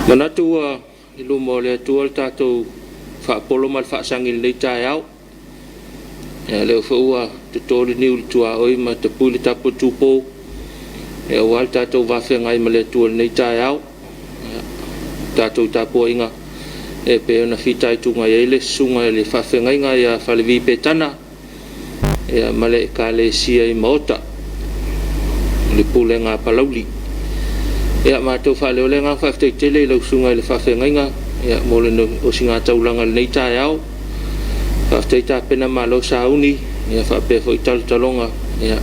Manatu ua i luma o le Atua le tatou faapolo ma le faasagi i lenei taeao. Ia, lea foi ua toto le niu i le tuaoi ma tapui le tapu a Tupo, ia, aua le tatou va feagai ma le Atua i lenei taeao. Ia, tatou tapuaiga e pei ona fitaituga i ai le susuga i le faafeagaiga ia Falevi Petana, ia, ma le Ekalesia i Maota, o le pulega a Palauli. Ia, matou faaleo le agaga faafetai tele i lau susuga i le faafeagaiga, ia, mo le osigataulaga i lenei taeao. Faafetai tapena malo sauni, ia faapea foi talotaloga, ia,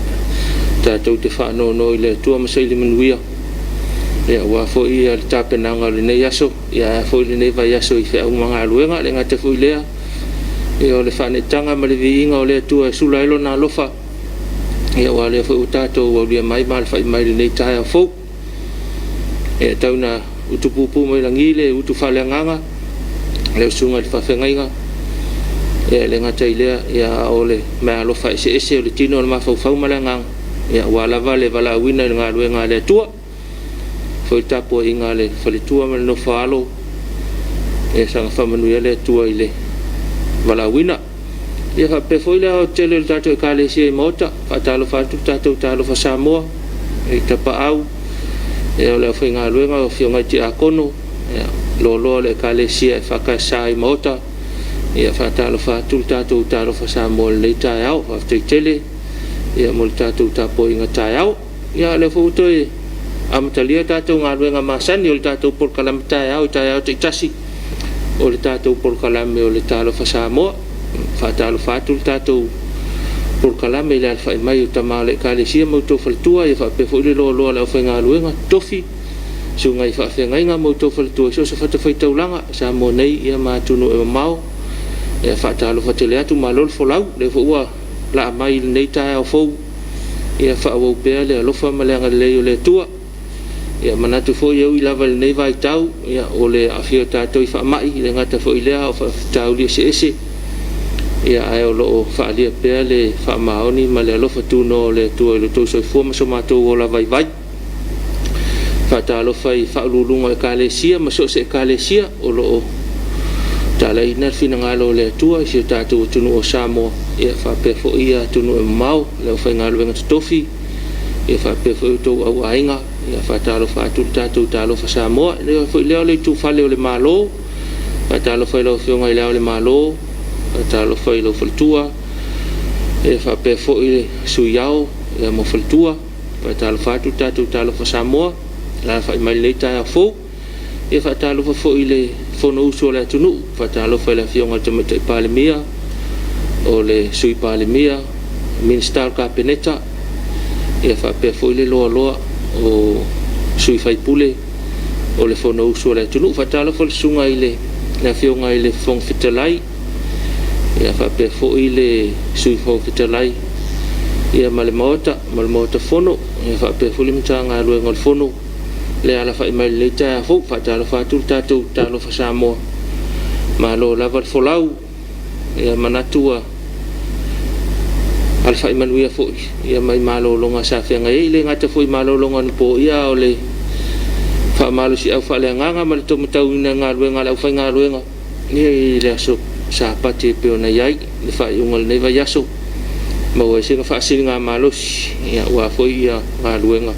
tatou te faanono i le Atua ma saili manuia, ia, aua foi le tapenaga o lenei aso, ia, ae foi lenei vaiaso i feau ma galuega. Le gata foi lea, ia, o le faaneetaga ma le viiga o le Atua e sula ai lona alofa, ia, aua o lea foi ua tatou aulia mai ma alafai mai i lenei taeao fou. Ia tau ina utupupu mai lagi le utu faaleagaga lau susuga i le faafeagaiga, ia, e le gata i lea, ia, a o le meaalofa eseese o le tino, o le mafaufau ma le agaga, ia, aua lava le valaauina i le galuega a le Atua. Foi le tapuaiga a le faletua ma le nofo a alo, ia saga faamanuia le Atua i le valaauina. Ia faapea foi le aoaotetele o le tatou Ekalesia i Maota, faatalofa atu le tatou Talofa Samoa i Tapaau, ia, o le aufaigaluega o afioga i Tiakono, ia, loaloa o le Ekalesia EFKS i Maota, ia faatalofa atu le tatou Talofa Samoa i lenei taeao. Faafetai tele, ia, mo le tatou tapuaiga taeao. Ia, o lea foi ua toe amatalia tatou galuega masani o le tatou polokalame taeao i taeao taitasi o le tatou polokalame o le Talofa Samoa. Faatalofa atu le tatou polokalame i le alafai mai o tama o le Ekalesia ma outou faletua, ia faapea foi le loaloa o le aufaigaluega totofi, susuga i faafeagaiga ma outou faletua i so o se fatafaitaulaga i Samoa nei, ia, ma atunuu e mamao. Ia faatalofa tele atu, malo le folau, o lea foi ua laa mai i lenei taeao fou, ia faaauau pea le alofa ma le agalelei o le Atua. Ia manatu foi e ui lava i lenei vaitau, ia, o le aafia o tatou i faamai, e le gata foi i lea o faafitauli eseese, ia, ae o lo o faaalia pea le faamaoni ma le alofa tunoa o le Atua i lo outou soifua ma so matou ola vaivai. Faatalofa i faauluuluga o Ekalesia ma so o se Ekalesia o lo o talaina le finagalo o le Atua i si o tatou atunuu o Samoa, ia faapea foi atunuu e mamao, le aufaigaluega totofi, ia faapea foi outou auaiga, ia faatalofa atu le tatou Talofa Samoa. E le foi lea o le itufale o le Malo, faatalofa i lau Afioga i Le Ao o le Malo, faatalofa i lou faletua, ia faapea foi le Sui Ao, ia, ma faletua. Faatalofa atu le tatou Talofa Samoa, alafai mai lenei taeao fou. Ia faatalofa foi i le Fonousu a le atunuu, faatalofa i le Afioga i le Tamaitai Palemia, o le Sui Palemia, Minisita o le Kapeneta, ia faapea foi le loaloa o sui faipule o le Fonousu a le atunuu. Faatalofa i le susuga i le Afioga i le Fofoga Fetalai, ia faapea foi le Sui Fofoga Fetalai, ia, ma le Maota ma le Maota Fono, ia faapea foi le Matagaluega o le Fono le alafai mai i lenei taeao fou. Faatalofa atu le tatou Talofa Samoa, malo lava le folau, ia manatu ua alafai manuia foi, ia, mai malologa sa feagai ai. E le gata foi i malologa anapo, ia, a o le faamalosiau faaleagaga ma le taumatauina o galuega a le aufaigaluega, ia, i le aso Sapati e pei ona i ai le faaiuga o lenei vaiaso, maua ai sina faasiligamalosi, ia, aua foi ia galuega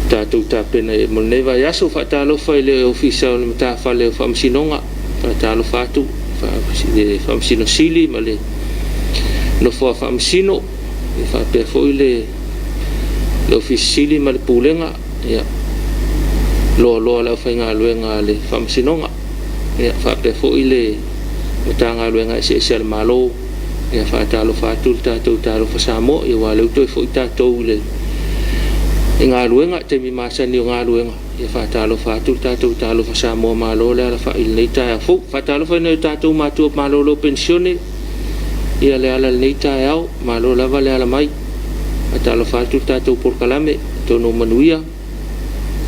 tatou tapena i ai mo lenei vaiaso. Faatalofa i le Ofisa o le Matafale o Faamasinoga, faatalofa atu i le Faamasino Sili ma le Nofoa Faamasino, ia faapea foi le Ofisa Sili ma le Pulega, ia, loaloa o le aufaigaluega a le Faamasinoga, ia faapea foi le Matagaluega eseese a le Malo. Ia faatalofa atu le tatou Talofa Samoa, ia, aua o lea ua toe foi tatou i le galuega, taimi masani o galuega. Ia faatalofa atu le tatou Talofa Samoa, malo le alafai i lenei taeao fou. Faatalofa i nai o tatou matua malolo penisione, ia le ala i lenei taeao, malo lava le ala mai. Faatalofa atu le tatou polokalame, atonu manuia,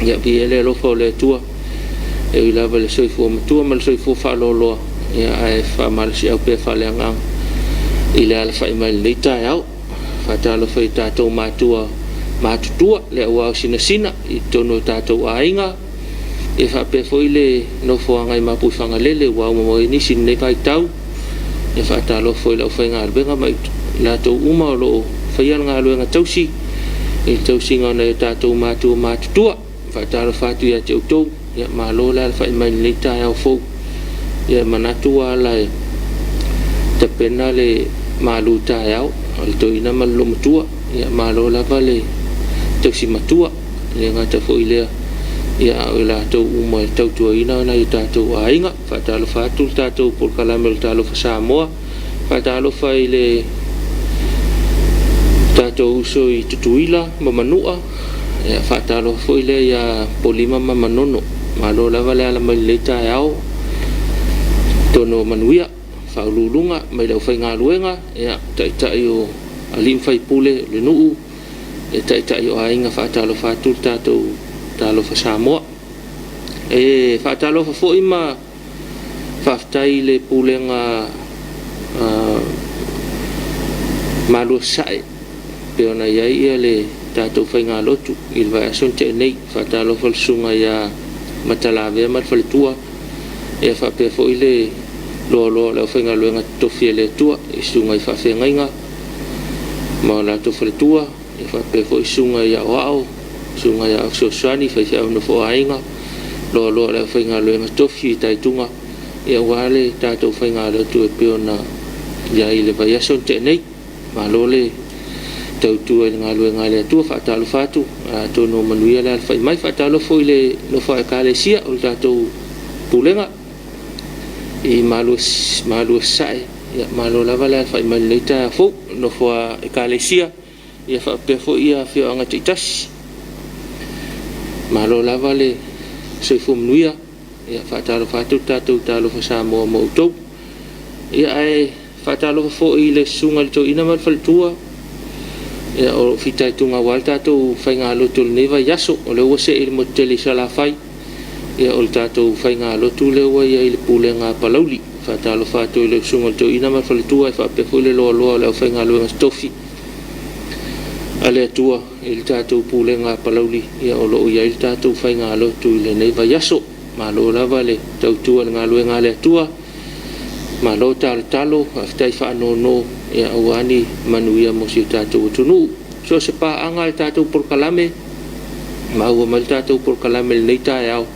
ia viia le alofa o le Atua e ui lava i le soifua matua ma le soifua faaloaloa, ia, ae faamalosiau pea faaleagaga i le alafai mai i lenei taeao. Faatalofa i tatou matua matutua, le auao sinasina i totonu o tatou aiga, Ia faapea foi le nofoaga i Mapuifagalele ua uma mai nisi i lenei vaitau. Ia faatalofa foi i le aufaigaluega ma i latou uma o lo o faia le galuega tausi i le tausiga o nai o tatou matua matutua. Faatalofa atu ia te outou, ia malo le alafai mai i lenei taeao fou. Ia e manatu ua ala e tapena le malu taeao a le toeaina ma le olomatua. Ia malo lava le tausi matua. E le gata foi i lea, a o i latou uma e tautuaina nai o tatou aiga. Faatalofa atu le tatou polokalame o le Talofa Samoa. Faatalofa i le tatou uso i Tutuila ma Manua. Ia faatalofa foi lea ia Polima ma Manono. Malo lava le ala mai i lenei taeao. Atonu o manuia, Faauluuluga mai le aufaigaluega, ia, taitai o alii ma faipule o le nuu, ia taitai o aiga. Faatalofa atu le tatou Talofa Samoa. E faatalofa foi ma faafetai i le Pulega Malua Sasae pei ona i ai le tatou faigalotu i le vaiaso na tea nei. Faatalofa i le susuga ia Matalavea ma le faletua, ia faapea foi le loaloa o le aufaigaluega totofi a le Atua i susuga i faafeagaiga ma o latou faletua, ia faapea foi susuga i aoao, susuga i aao fesoasoani, faifeau nofoaiga, loaloa o le aufaigaluega totofi fitaituga aua le tatou faigalotu e pei ona i ai i le vaiaso na tea nei. Malo le tautua i le galuega a le Atua. Faatalofa atu, atonu o manuia le alafai mai. Faatalofa foi i le nofo a Ekalesia o le tatou pulega i Malua Sasae, ia malo lava le alafai mai i lenei taeao fou. Nofo a Ekalesia, ia faapea foi afioaga taitasi. Malo lava le soifua manuia. Ia faatalofa atu le tatou Talofa Samoa ma outou. Ia ae faatalofa foi i le susuga i le toeaina ma le faletua, ia o lo o fitaituga aua le tatou faigalotu i lenei vaiaso. O lea ua see i le motu tele i Salafai, ia o le tatou faigalotu lea ua i ai i le pulega a Palauli. Faatalofa atu i le susuga i le toeaina ma le faletua e faapea foi le loaloa o le aufaigaluega totofi a le Atua i le tatou pulega a Palauli, ia o lo o i ai le tatou faigalotu i lenei vaiaso. Malo lava le tautua i le galuega a le Atua, malo talotalo, faafetai faanono aua ni manuia mo si o tatou atunuu. So o se paaga a le tatou polokalame, maua mai le tatou polokalame i lenei taeao,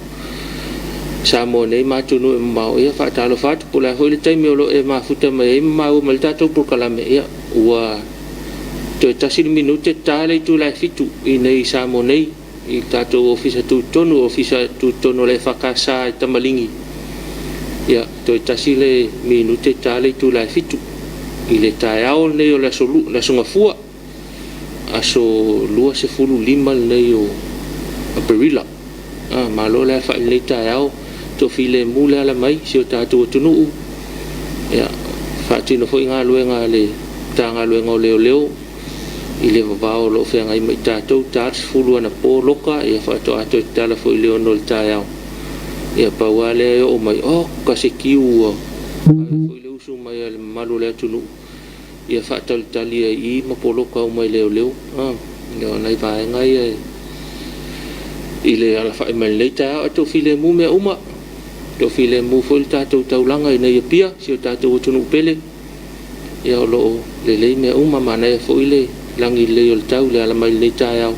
Samoa nei ma atunuu e mamao, ia faatalofa atu. Po o le a foi le taimi o lo o e mafuta mai ai ma maua mai le tatou polokalame, ia ua toe 1 le minute ta le itula e 7 i inei i Samoa nei i le tatou Ofisa Tutotonu, Ofisa Tutotonu o le EFKS i Tamaligi. Ia, toe 1 le minute ta le itula e 7 i le taeao lenei o le aso, le aso Gafua, aso 25 lenei o Aperila. Malo le alafai i lenei taeao, toafilemu le ala mai si o tatou atunuu. Ia, faatino foi galuega a le Matagaluega o Leoleo i le vavao o lo o feagai ma i tatou, ta le 10 anapo loka, ia faatoa toe tatala foi i le 6 i le taeao. Ia pau lava lea e oo mai, oka se kiu ua ave foi le usu mai a le mamalu o le atunuu, ia faatalitali ai i i ma poloka uma e leoleo. O nai vaega ia i le alafai mai i lenei taeao, ae toafilemu mea uma. Toafilemu foi le tatou taulaga i inei i Apia, si o tatou atunuu pele. Ia o lo o lelei mea uma, manaia foi le lagi lelei o le tau i le ala mai i lenei taeao,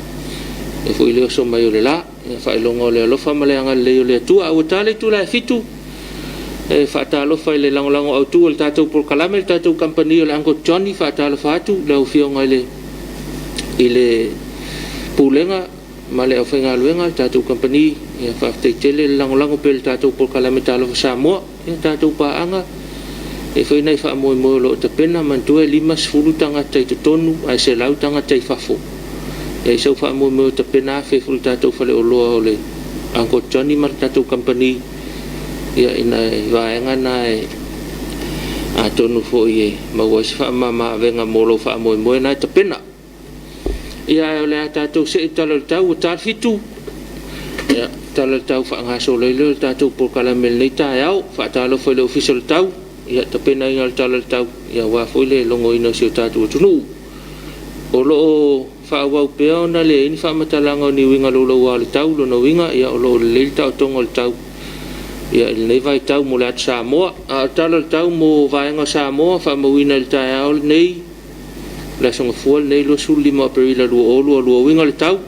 e foi le oso mai o le la. Ia faailoga o le alofa ma le agalelei o le Atua. A ua ta le itula e 7, e faatalofa i le lagolago autu o le tatou polokalame, le tatou kamupani o le Uncle Johnny. Faatalofa atu lau Afioga i le Pulega ma le aufaigaluega le tatou kamupani. Ia faafetai tele le lagolago pea i le tatou polokalame Talofa Samoa. Ia tatou paaga, e foi nai faamoemoe o lo o tapena, manatua e 50 tagata i totonu ae 100 tagata i fafo. E i ai sau faamoemoe o tapena afe foi le tatou faleoloa o le Uncle Johnny ma le tatou kamupani. Ia ina vaega na e atonu foi e maua ai se faamama-avega mo lou faamoemoe na e tapena. Ia ae o le a tatou see i le tala o le tau, ua ta le 7. Ia, tala o le tau faagasolo ai lea o le tatou polokalame i lenei taeao. Faatalofa i le Ofisa o le Tau, ia tapenaina o le tala o le tau, ia aua foi le logoina o si o tatou atunuu. O lo o faaauau pea ona leai ni faamatalaga o ni uiga louloua o le tau. Lona uiga, ia, o lo o lelei le taotoga o le tau ia i lenei vaitau mo le atu Samoa. A o le tala o le tau mo vaega o Samoa faamauina i le taeao lenei, le Aso Gafua lenei 25 Aperila 2022, uiga o le tau.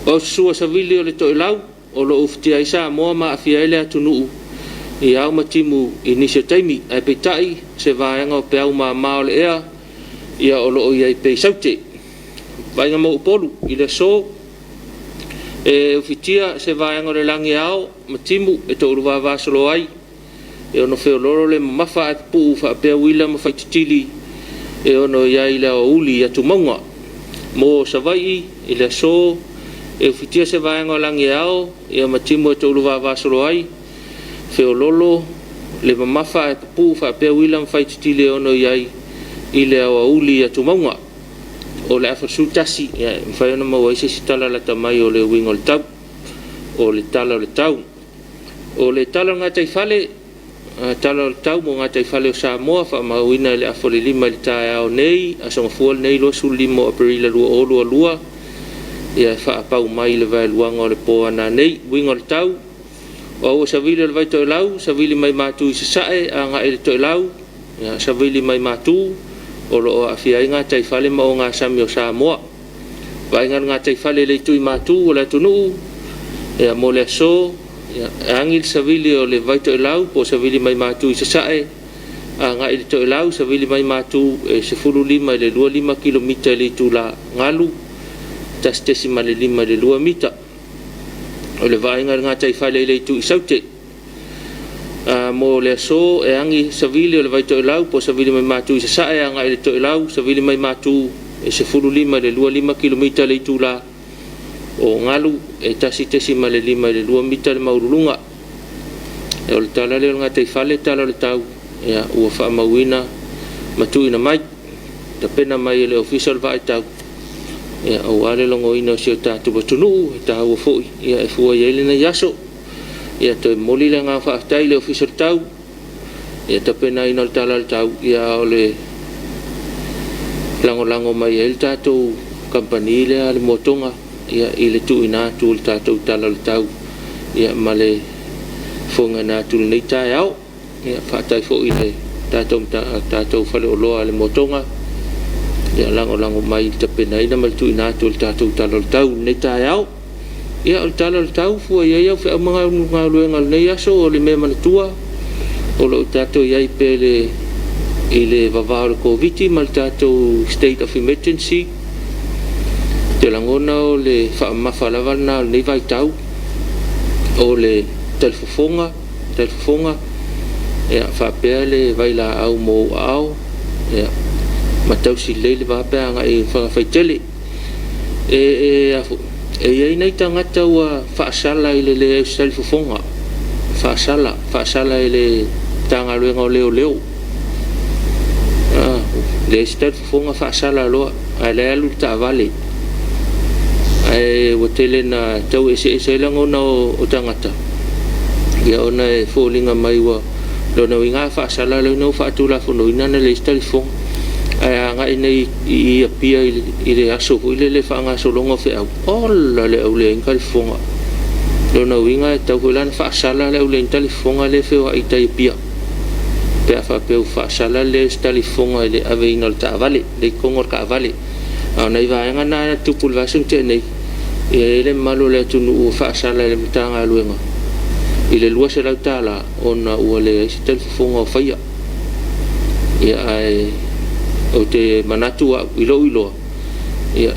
O susua savili o le toelau o lo o ufitia ai Samoa ma aafia ai le atunuu i ao ma timu i nisi o taimi. Ae peitai, se vaega o peau mama o le ea, ia o lo o i ai pea i Saute. Vaaiga mo Upolu i le aso, e ufitia se vaega o le lagi e ao ma timu e toulu vavasolo ai, e ono feoloolo le mamafa ae pupuu faapea uila ma faititili e ono i ai i le aoauli i atumauga. Mo Savaii i le aso, e ufitia se vaega o lagi e ao ia ma timu e toulu vavasolo ai, feoloolo le mamafa ae pupuu faapea uila ma faititili e ono i ai i le aoauli i atumauga. O le afa 11, ia, e mafai ona maua ai se isi tala lata mai o le uiga o le tau, o le tala o le tau. O le tala o le gataifale, tala o le tau mo gataifale o Samoa faamauina i le afa o le 5 i le taeao nei, Aso Gafua lenei 25 o Aperila 2022, ia e faapau mai i le vaeluaga o le po a nanei. Uiga o le tau, o aua savili o le vai toelau, savili mai matu i sasae, agai i le toelau, ia, savili mai matu, o lo o aafia ai gataifale ma ogasami o Samoa. Vaaiga o le gataifale i le itu i matu o le atunuu, ia, mo le aso, ia, e agi le savili o le vai toelau po o savili mai matu i sasae, agai i le toelau, savili mai matu e 15 i le 25 kilomita i le itula, galu 1.5 i le 2 mita. O le vaaiga i le gataifale i le itu i Saute. Mo le aso, e agi savili o le vai toelau po o savili mai matu i sasae agai i le toelau, savili mai matu e 15 i le 25 kilomita i le itula, o galu e 1.5 i le 2 mita le maualuluga. O le tala lea o le gataifale, tala o le tau, ia, ua faamauina ma tuuina mai, tapena mai e le Ofisa o le Vaaitau, ia, aua le logoina o si o tatou atunuu, e taua foi, ia, e fua i ai lenei aso. Ia, toe momoli le agaga faafetai i le Ofisa o le Tau, ia, tapenaina o le tala o le tau, ia, o le lagolago mai ai le tatou kamupani lea le Motoga, ia, i le tuuina atu o le tatou tala o le tau, ia, ma le fofogaina atu i lenei taeao. Ia, faafetai foi i le tatou faleoloa le Motoga, ia, lagolago mai i le tapenaina ma le tuuina atu o le tatou tala o le tau i lenei taeao. Ia, o le tala o le tau fua i ai au feau ma galuega o lenei aso, o le mea manatua, o lo o tatou i ai pea i le vavao o le Koviti ma le tatou state of emergency. Te lagona o le faamamafa lava lena o lenei vaitau, o le talifofoga, ia, faapea le vailaau mo ou aao, ia, ma tausi lelei le va pe agai i Fagafaitele. E i ai nai tagata ua faasala i le leai o se talifofoga, faasala i le Matagaluega o Leoleo. Leai se talifofoga, faasala loa, ae la e alu le taavale. Ae ua tele na tau eseese ai lagona o tagata, ia, ona e foliga mai ua lona uiga faasala lea ua faatulafonoina na leai se talifofoga. Ae agai nei i Apia i le aso foi lele faagasologa o feau, ola le au leai ni talifofoga. Lona uiga e tau foi la na faasala le au leai ni talifofoga lea e feoai i tai Apia. Pe a faapea ua faasala le se talifofoga i le aveina o le taavale, le itoga o le taavale. A o nai vaega na tupu i le vaiaso na tea nei, ia e i ai le mamalu o le atunuu ua faasala i le Matagaluega i le $200 ona ua leai se talifofoga o faia. Ia, ae ou te manatu au i lou iloa, ia,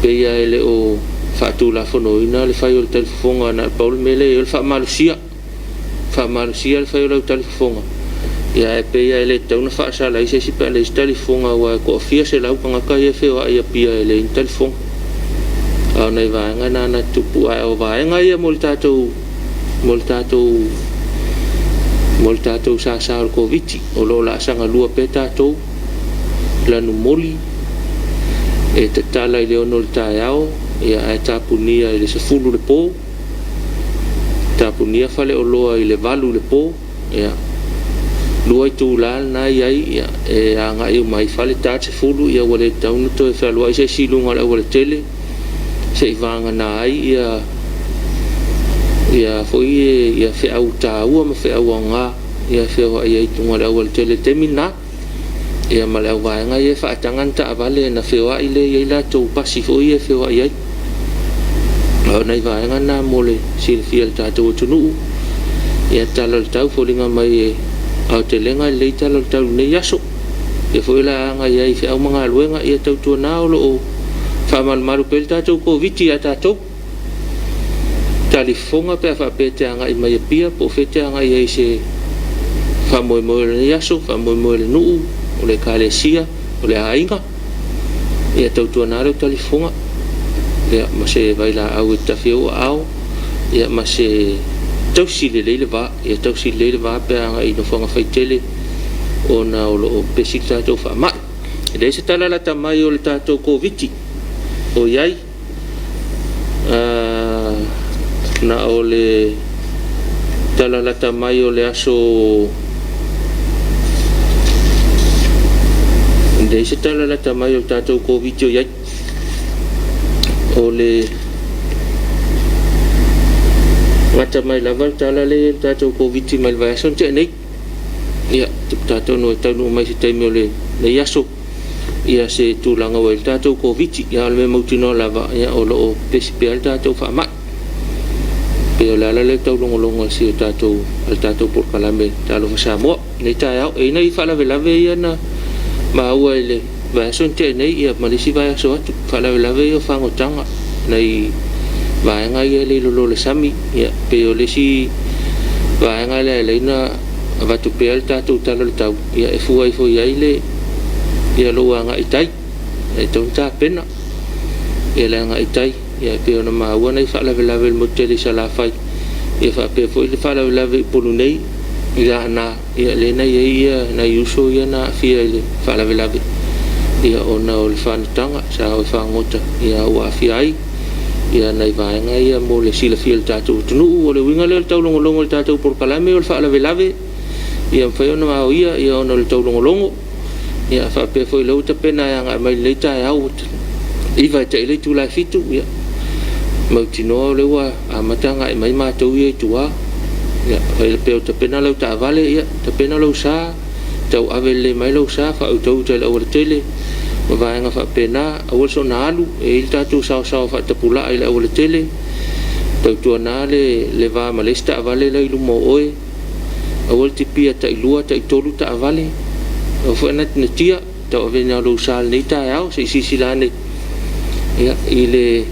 pei e le o faatulafonoina le fai o le talifofoga, na pau le mea lea e i ai o le faamalosia. Faamalosia le fai o lau talifofoga, ia, ae pei e le tatau ona faasala ai se isi pe a leai se talifofoga, aua e toafia selau tagata ia e feoai i Apia e leai ni talifofoga. A o nai vaega na na tupu, ae o vaega ia mo le tatou sasa o le Koviti, o lo o laasaga lua pea tatou lanumoli e tatala i le 6 o le taeao, ia, ae tapunia i le 10 le po, tapunia faleoloa i le 8 le po, ia, 2 itula lena e i ai, ia, e agai uma i fale, ta le 10, ia ua le tatau ona toe fealuai se isi i luga o le aualatele seivagana ai ia foi ia feau taua ma feau aoga ia feoai ai i luga o le aualatele i le taimi lena. Ia ma le auvaega ia e faataga ni taavale na feoai lea e i ai latou pasi foi ia e feoai ai. O nai vaega na mo le silafia e le tatou atunuu. Ia tala o le tau foliga mai e aotelega lelei tala o le tau i lenei aso. Ia foi o le a agai ai i feau ma galuega, ia tautuana o lo o faamalumalu pea le tatou Koviti ia tatou. Talifofoga pe a faapea e te agai mai Apia po o fea e te agai ai i se faamoemoe o lenei aso, faamoemoe o le nuu, o le ekalesia, o le aiga, ia tautuana lou talifofoga, ia ma se vailaau e tafi ai ou aao, ia ma se tausi lelei le va, ia tausi lelei le va pe a agai i nofoaga faitele ona o lo o pepesi le tatou faamai. E leai se tala lata mai o le tatou Koviti o i ai, na o le tala lata mai o le aso, e leai se tala lata mai o le tatou Koviti o i ai. O le gata mai lava le tala lea i le tatou Koviti mai le vaiaso na tea nei. Ia, tatou e taunuu mai se taimi o lenei aso, ia se tulaga ua i le tatou Koviti. Ia, o le mea mautinoa lava, ia, o lo o pepesi pea le tatou faamai. Pei o le ala lea taulogologo a si o tatou, a le tatou polokalame Talofa Samoa. Nei taeao, e i ai nai faalavelave ia na maua i le vaiaso na tea nei, ia ma le isi vaiaso atu, faalavelave ia o fagotaga, nai vaega ia le lolo o le sami, ia, pei o le isi vaega lea e laina avatu pea le tatou tala o le tau, ia, e fua ifo i ai le, ia lou agai i tai, e tatau ona tapena, ia le agai i tai, ia, e pei ona maua nai faalavelave i le motu tele i Salafai, ia faapea foi le faalavelave i Upolu nei, i Aana, ia lea na i ai ia nai uso ia na aafia i le faalavelave, ia ona o le fanotaga sa o e fagota, ia ua aafia ai ia nai vaega ia mo le silafia e le tatou atunuu. O le uiga lea o le taulogologo i le tatou polokalame o le faalavelave, ia mafai ona vaoia ia ona o le taulogologo, ia faapea foi lea ua tapena e agai mai lenei taeao 9 e tai le itula e 7, ia mautinoa o lea ua amata agai mai matou ia i tua. Ia fai pea o tapena lau taavale, ia tapena lau sa, tau ave lelei mai lau sa, faautauta i le aualatele ma vaega faapena, aua le soona alu, e i ai le tatou saosaoa faatapulaa i le aualatele, tautuana le va ma le isi taavale la i luma o oe, aua le tipia tailua, taitolu taavale, aua foi le natia, tauaveina lou sa i lenei taeao, se i silasila ane ia, i le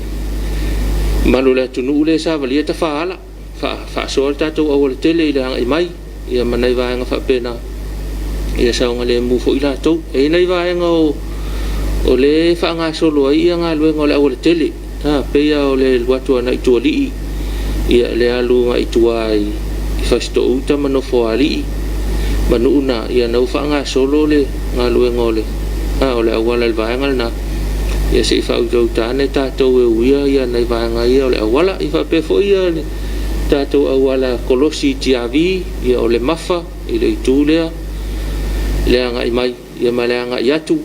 mamalu o le atunuu lea e savalia tafaala, faasoa le tatou aualatele i le agai mai, ia ma nai vaega faapena, ia saogalemu foi latou. E i ai nai vaega o lea e faagasolo ai ia galuega o le aualatele, pei lava o le alu atu agai Tualii, ia le alu agai tua i Fasitoo-uta ma Nofoalii ma nuu na, ia na ua faagasolo le galuega o le auala i le vaega lena, ia se i faautauta ane tatou e uia ia nai vaega ia o le auala. Ia faapea foi ia le tatou auala kolosi i Tiavi, ia o le Mafa i le itu lea, le agai mai, ia ma le agai atu,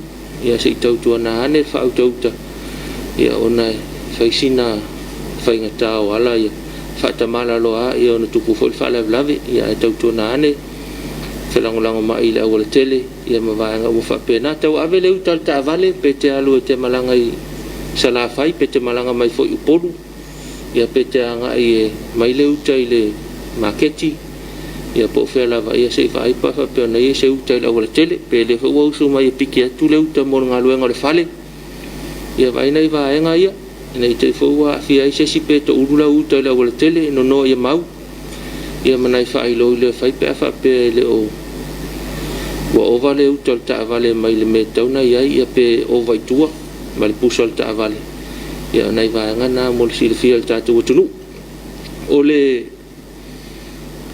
ia se i tautuana ane le faautauta, ia ona e fai sina faigata o ala ia faatamalaloa ia ona tupu foi le faalavelave, ia ae tautuana ane felagolago mai i le aualatele, ia ma vaega uma faapena. Tau ave le uta a le taavale pe te alu e te malaga i Salafai, pe te malaga mai foi i Upolu, ia pe te agai e mai le uta i le maketi, ia po o fea lava, ia se i vaai pe a faapea ona i ai se uta i le aualatele, pe le foi ua usu mai e piki atu le uta mo le galuega o le fale, ia vaai nai vaega ia, ina i te i foi ua aafia ai se isi pe toulu lau uta i le aualatele, nonoa ia mau, ia ma nai faailoilo e fai pe a faapea e le o ua ova le uta o le taavale mai le mea e tatau ona i ai, ia pe ova i tua ma le pusa o le taavale, ia o nai vaega na mo le silafia e le tatou atunuu. O le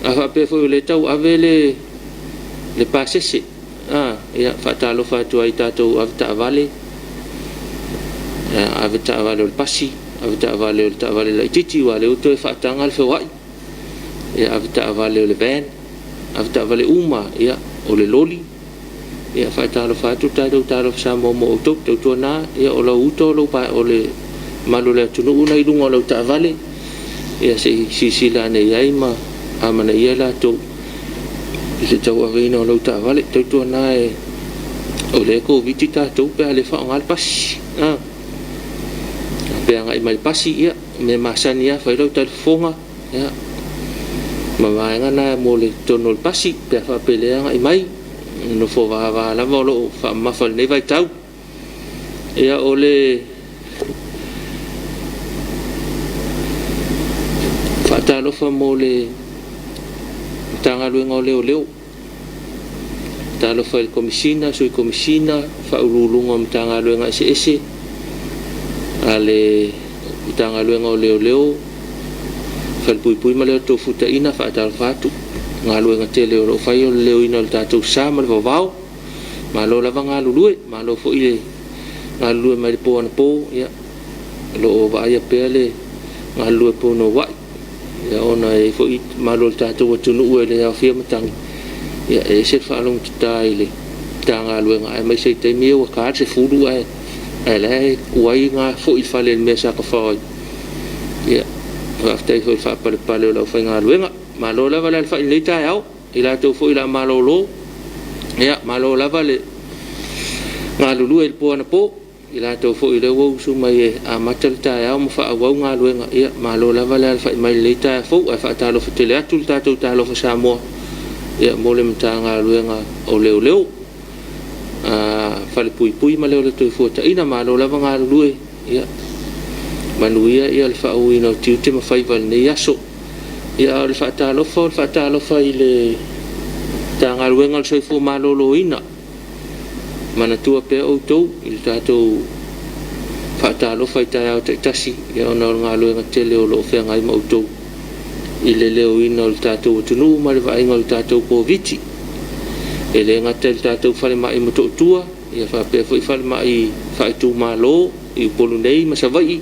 a faapea foi o le tau ave le pasese, ia faatalofa atu ai tatou ave taavale, ave taavale o le pasi, ave taavale o le taavale laitiiti, aua o lea ua toe faataga le feoai, ia ave taavale o le van, ave taavale uma, ia o le loli. Ia, faatalofa atu le tatou Talofa Samoa mo outou. Tautuana, ia, o lau uta o lou pa, o le mamalu o le atunuu na i luga o lau taavale, ia se i silasila ane i ai ma amanaia i latou i le tauaveina o lau taavale. Tautuana e o lea e Koviti tatou pe a le faaaoga le pasi. A, pe agai mai le pasi, ia, mea masani lava, fai lau talifofoga, ia, ma vaega na mo le totonu o le pasi, pe a faapea o lea e agai mai. Nofo vava lava o lo o faamamafa i lenei vaitau. Ia, o le faatalofa mo le Matagaluega o Leoleo. Talofa i le Komesina, Sui Komesina, Faauluuluga o Matagaluega eseese a le Matagaluega o Leoleo, Falepuipui ma le Tofutaiga, faatalofa atu. Galuega tele o lo o fai o le leoina o le tatou sa ma le vavao. Malo lava galulue, malo foi le galulue mai le po anapo, ia, o lo o vaaia pea le galulue punouai, ia, ona e i ai foi mamalu o le tatou atunuu e le aofia matagi, ia, e ese le faalogotata i le Matagaluega, aemaise i taimi ia ua ta le 10 ae la e tuai ona foi i le fale i le mea sa tafao ai. Ia, faafetai foi i le faapalepale o le aufaigaluega. Malo lava le alafai i lenei taeao, i latou foi o le a malolo, ia, malo lava le galulue i le po anapo, i latou foi o lea ua usu mai e amata le taeao ma faaauau galuega, ia, malo lava le alafai mai i lenei taeao fou. Ae faatalofa tele atu le tatou Talofa Samoa, ia, mo le Matagaluega o Leoleo, Falepuipui ma le Ola Toefuataiga. Malo lava galulue, ia, manuia le faauuina o tiute ma faiva i lenei aso. Ia, a o le faatalofa, o le faatalofa i le Matagaluega o le Soifua Maloloina. Manatua pea outou i le tatou faatalofa i taeao taitasi, ia, ona o le galuega tele o lo o feagai ma outou i le leoina o le tatou atunuu ma le vaaiga o le tatou Koviti. E le gata i le tatou falemai i Motootua, ia faapea foi falemai faaitumalo i Upolu nei ma Savaii,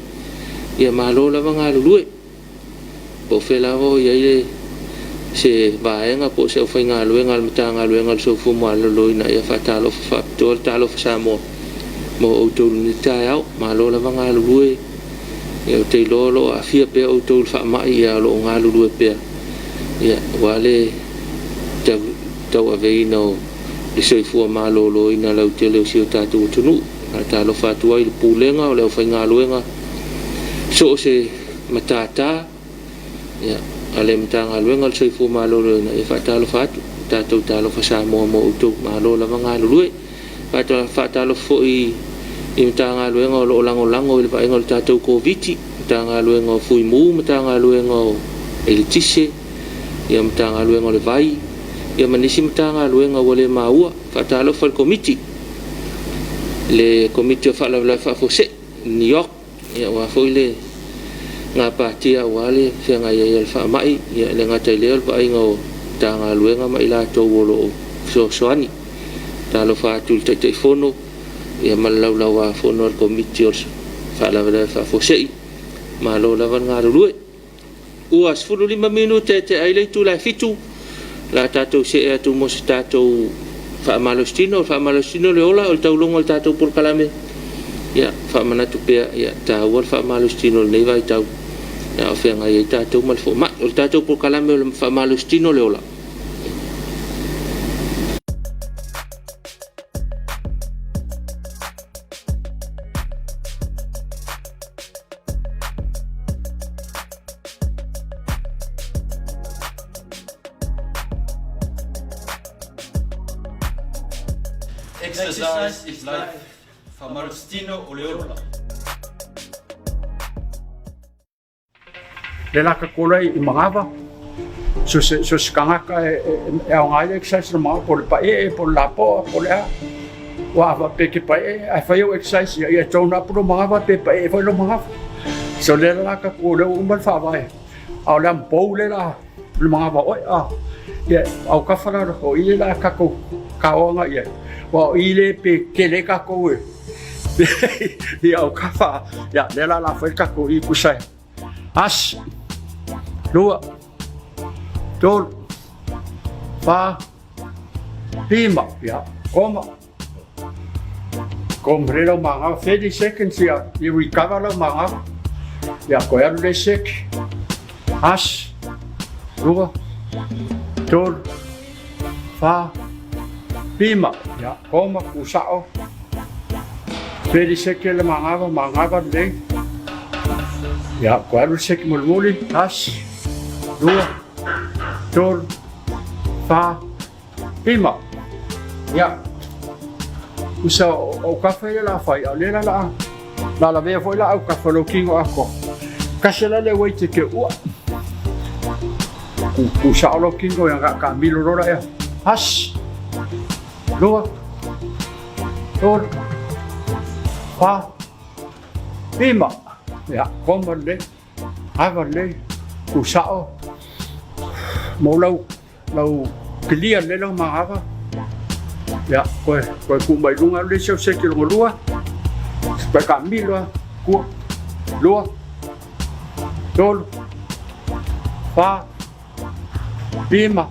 ia malo lava galulue. Po o fea lava o i ai se vaega po o se aufaigaluega a le Matagaluega o le Soifua Maloloina, ia faatalofa faapitoa le Talofa Samoa mo outou i lenei taeao. Malo lava galulue. Ia, ou te iloa o lo o aafia pea outou i le faamai, ae o lo o galulue pea, ia, aua le tauaveina o le soifua maloloina lautele o si o tatou atunuu. Faatalofa atu ai i le Pulega o le aufaigaluega, so o se matata, ia, a le Matagaluega o le Soifua Maloloina, ia faatalofa atu, tatou Talofa Samoa mo outou, malo lava galulue. Faatalofa foi i Matagaluega o lo o lagolago i le vaaiga o le tatou Koviti, Matagaluega o Fuimu, Matagaluega o Eletise, ia, Matagaluega o le Vai, ia ma nisi Matagaluega ua le maua. Faatalofa i le Komiti o Faalavelave Faafuasei, NEOC, ia, aua foi le gapatia aua le feagai ai o le faamai, ia, e le gata i lea o le vaaiga o Matagaluega ma i latou o lo o fesoasoani. Talofa atu i le Taitaifono, ia, ma le Laulau-a-Fono a le Komiti o Faalavelave Faafuasei, malo lava le galulue. Ua 15 minute e tea ai le itula e 7, o le a tatou see atu mo se tatou faamalositino. O le faamalositino le ola o le taulogo o le tatou polokalame. Ia, faamanatu pea, ia, taua le faamalositino i lenei vaitau a o feagai ai tatou ma le foamai. O le tatou polokalame o le faamalositino le ola. Exercise is life. Faamalositino o le ola. Le la ka kola i Magava, so se so se kangaka e e aoga ai le exercise na Magava, po o le pae'e, po o le lapoa, po o le a. Ua a faapea e te pae'e ae fai au exercise ia, ia tone up lou Magava pe pae'e foi lou Magava. So lea la tatou o lea ua uma le faavae, a o le amupou lea la le Magava oe a. Ia autafa la o i le la tatou kaoa agai i ai. Aua o i le pe tele ai tatou e i autafa. Ia lea la o le a fai le tatou i tusa e Asi, lua, tolu, fa, Lima, ia, koma. Koma lelei lau magava, 30 seconds ia, ia recover lau magava. Ia, toe alu le isi seki. Tasi, lua, tolu, fa, lima. Ia, koma, tusao. 30 seconds le magava, magava lelei. Ia, toe alu le seki mulimuli. Tasi, lua, tolu, fa, lima. Ia, usa o kafa ia la fai, a o lea la la la lavea foi la au kafa lou kino atoa. Kasi la le weight e te ua. Ku ku sao lou kino ia ka ka milo lola ea. Tasi, lua, tolu, fa, lima. Ia, koma lelei, ava lelei, ku sao, mo lau Lau clear lelei lau magava. Ia, koe, koe ku mai luga le isi au seki longa lua. Koe ka milo a, kua, lua, tolu, fa, lima,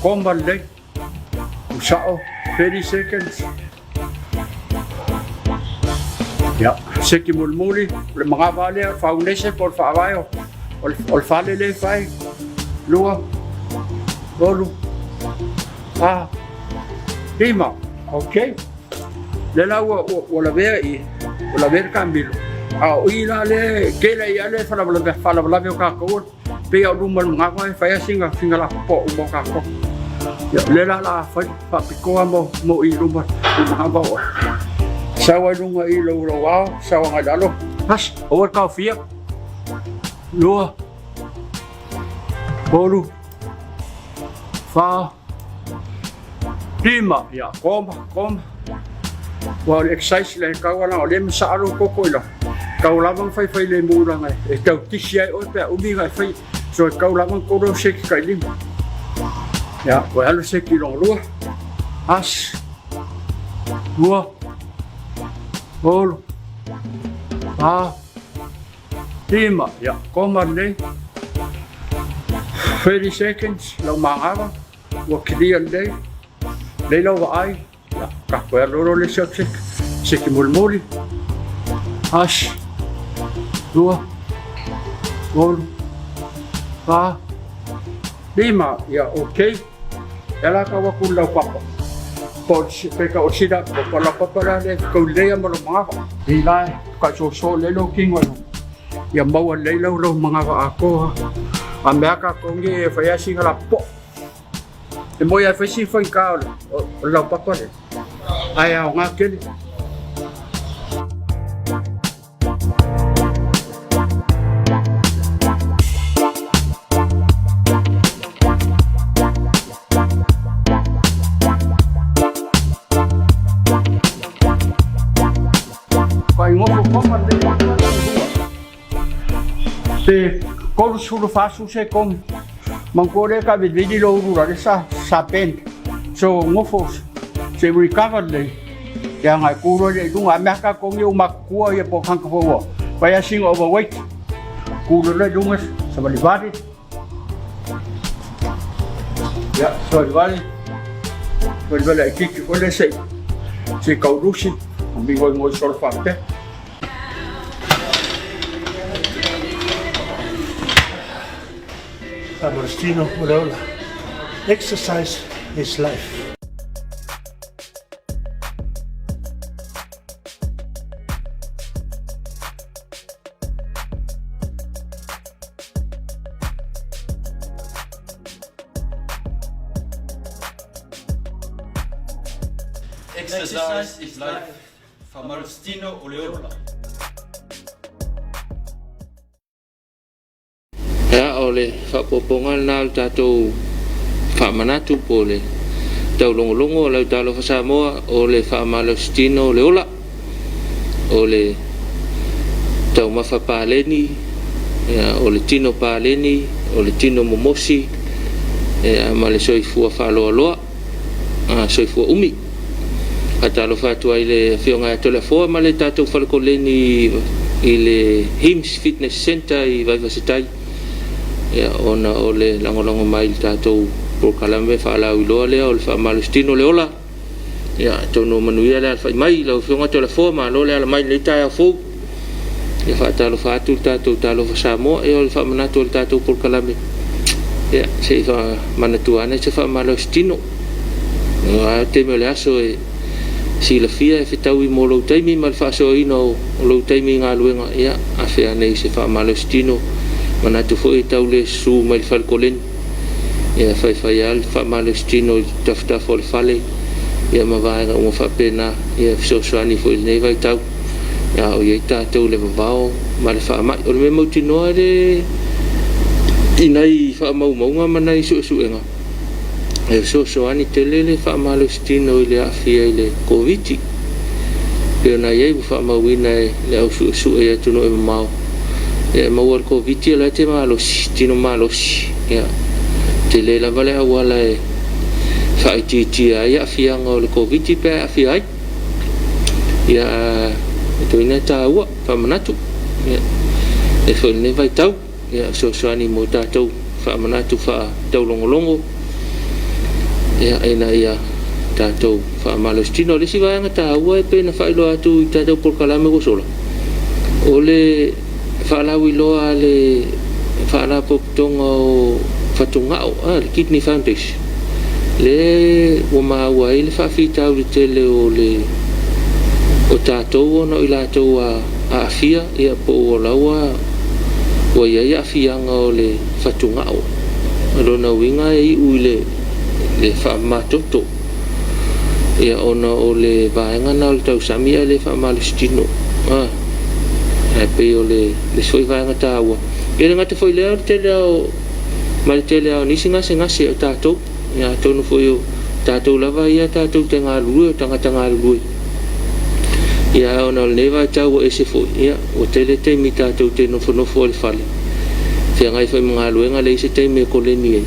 koma lelei, ku sao, 30 seconds. Ia, seki mulimuli, o le magava lea, o le faunese po o le faavae o, o le fale lea e fai, lua, tolu, fa, lima. Ok. Lea la ua, ua, ua lavea i, ua lavea le kamilo. A o i la lea, tele ia lea faalavelave, faalavelave o tatou, pei a o luma o le magava e fai a sina, sina lapopoa uma o tatou. Ia, lea la la fai faapitoa mo, mo i luma o le magava o. Sau ai luga i lou, lou ao, sau agai lalo. Tasi, aua le taofia. Lua, tolu, fa, lima. Ia, koma, koma. Ua o le exercise le tau ala o lea masaa lou toto i lau. Tau lava na faifai lemu laga e tau tisi ai oe pe a umi na e fai. So e tau lava na tolu au seki kai lima. Ia, toe alu seki lona lua. Tasi, lua, tolu, fa, Lima, ia, koma lelei. 30 seconds, lau magava, ua clear lelei. Lelei lau vaai, ia, tatou e alu loa le isi atu seki, seki mulimuli. Tasi, lua, tolu, fa, lima, ia, okay. E ala tau atu i le laupapa. Po pe tau o sila, po laupapa la le tau lelei ma lou manava. I la e ka soso lelei lou kino e ia maua lelei lau lou manava atoa. A mea tatou nei e fai lava sina lapopoa. E moi lava e fai sina faigata o le laupapa lea, ae aoga tele. Pe 34 sekone. Manatua lea ka vilivili lou ulu la le sa sa bend. So nofo se recover lelei. Ia agai ku loa lea i luga. A mea tatou nei ua matutua ia po o tagata foi ua fai lava sina overweight. Ku loa lea i luga savalivali. Ia savalivali. Savalivali laitiiti foi lea se i se i tau lusi. Migoigoi solo faapea. Agostino Uleola. Exercise is life. Exercise is life. Faamalositino o le ola. Ia, o le faaopoopoga lena o le tatou faamanatu po o le taulogologo a lau Talofa Samoa, o le faamalositino o le ola, o le taumafa paleni, ia, o le tino paleni, o le tino momosi, ia, ma le soifua faaloaloa, soifua umi. Faatalofa atu ai i le Afioga ia Toleafoa ma le tatou fale koleni i le HIMS Fitness Centre i Vaivasetai, ia, ona o le lagolago mai i le tatou polokalame faalauiloa lea o le faamalositino le ola. Ia, atonu manuia le alafai mai lau Afioga Toleafoa, malo le ala mai i lenei taeao fou. Ia faatalofa atu le tatou Talofa Samoa. Ia o le faamanatu o le tatou polokalame, ia se i faamanatua ane se faamalositino. Aua o le taimi o le aso e silafia e fetaui mo lou taimi ma le faasoaina o lou taimi i galuega, ia afe ane i se faamalositino. Manatu foi e tau le susu mai le fale koleni, ia faifai lava le faamalositino i tafatafa o le fale, ia ma vaega uma faapena, ia fesoasoani foi i lenei vaitau a o i ai tatou i le vavao ma le faamai. O le mea mautinoa le i nai faamaumauga ma nai suesuega, e fesoasoani tele le faamalositino i le aafia i le Koviti. Pei ona i ai ua faamauina e le au suesue i atunuu e mamao, e maua i le Koviti o la e te malosi, tino malosi, ia, tele lava le auala e faaitiitia ai aafiaga o le Koviti pe a aafia ai. Ia, e toina e taua, faamanatu. Ia, e foi lenei vaitau, ia, fesoasoani mo tatou faamanatu faataulogologo, ia, ina ia tatou faamalositino. O le isi vaega taua e pei ona faailoa atu i tatou polokalame ua sola, o le faalauiloa a le Faalapotopotoga o Fatugao, le Kidney Foundation, le ua maua ai le faafitauli tele o le o tatou ona o i latou ua aafia, ia po ua laua ua i ai aafiaga o le fatugao. O lona uiga e iu i le faamamatoto, ia ona o le vaega lena o le tausami ae le faamalositino. Ae pei o le isi foi vaega taua. E le gata foi i lea o le tele lava o ma le tele lava o nisi gasegase o tatou. Ia atonu foi o tatou lava ia tatou te galulue, o tagata galulue. Ia ona o lenei vaitau ua ese foi, ia ua tele taimi tatou te nofonofo ai i le fale, feagai foi ma galuega, leai se taimi e koleni ai.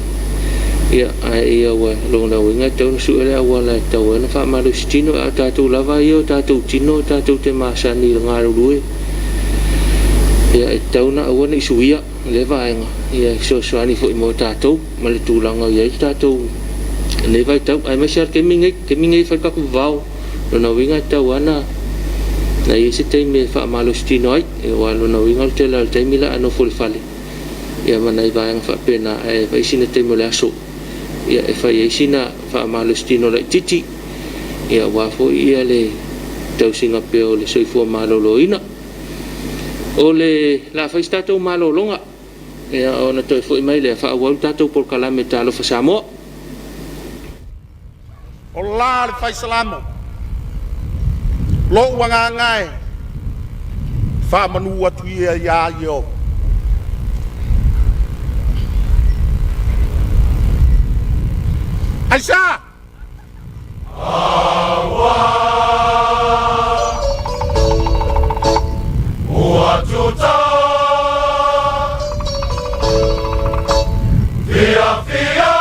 Ia, ae ia ua lona uiga e tatau ona sue le auala e tatau ai ona faamalositino. A o tatou lava ia o tatou tino tatou te masani i le galulue, ia e tatau ona aua ne i suia lea vaega, ia e fesoasoani foi mo tatou ma le tulaga o i ai le tatou lenei vaitau, aemaise lava le taimi lenei. O le taimi lenei e fai le tatou vavao, lona uiga e tatau lava ona i ai se taimi e faamalositino ai, aua o lona uiga o le tele lava o le taimi o le a nofo i le fale, ia ma nai vaega faapena, ae fai sina taimi o le aso ia e fai ai sina faamalositino laitiiti, ia aua foi ia le tausiga pea o le soifua maloloina. O le a fai se tatou malologa, ia ona toe foi mai lea faaauau le tatou polokalame Talofa Samoa. O la le fai Salamo, lou agaga e, faamanu atu ia ia Ieova, Aisea? Ua tuta fiafia.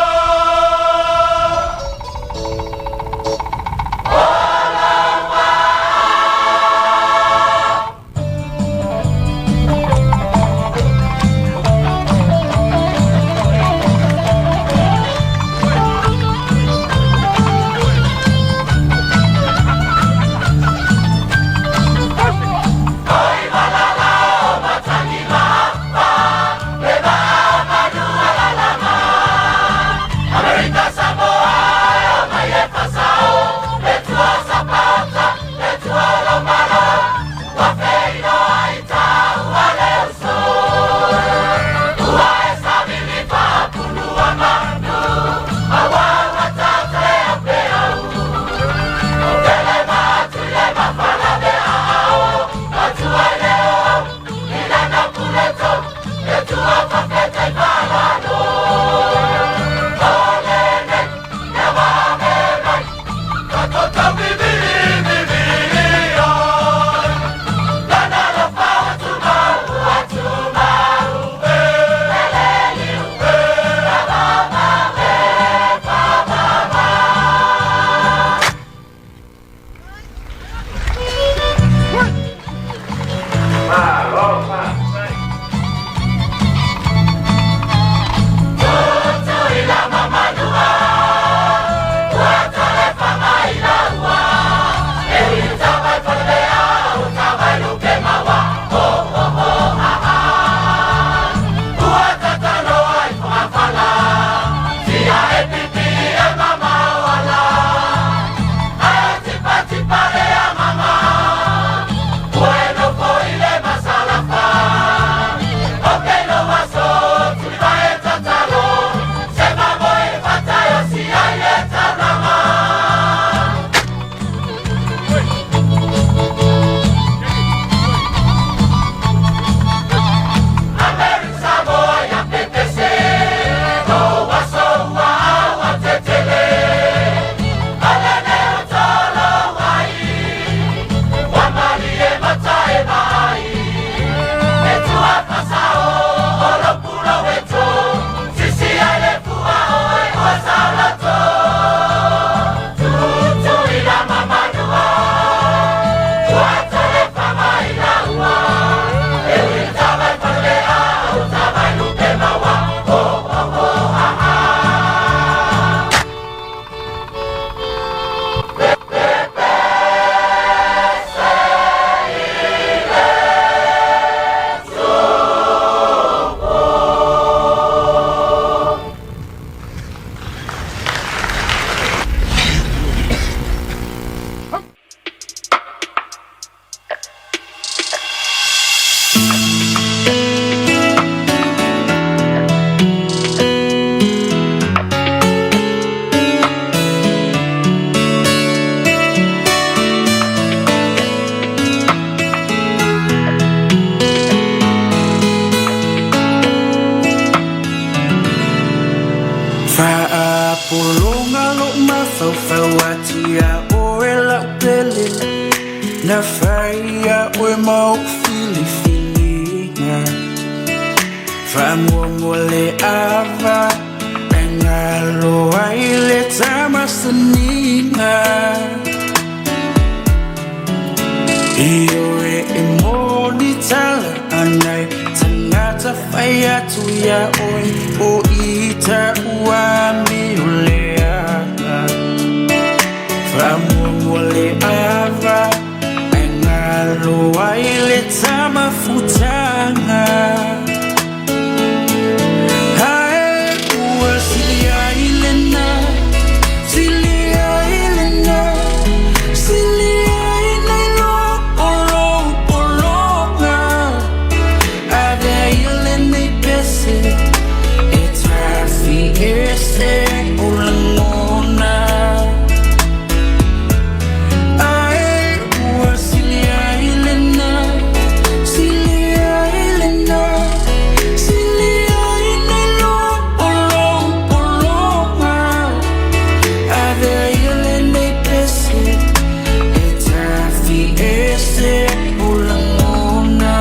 Mafaufau atu iā oe lau pele Na fai ia oe ma ou filifiliga Faamuamua le ava E galo ai le tamasaniga Ioe e moni tala a nai tagata fai atu iā oe O ita ua amio leaga Faamuamua le ava Ae galo ai le tamafutaga Ae ua sili ai lena, sili ai lena, sili ai nai lo o lou pologa. Avea ia lenei pese e tafi ese ou lagona. Ae ua sili ai lena, sili ai lena, sili ai nai lo o lou pologa. Avea ia lenei pese e tafi ese ou lagona.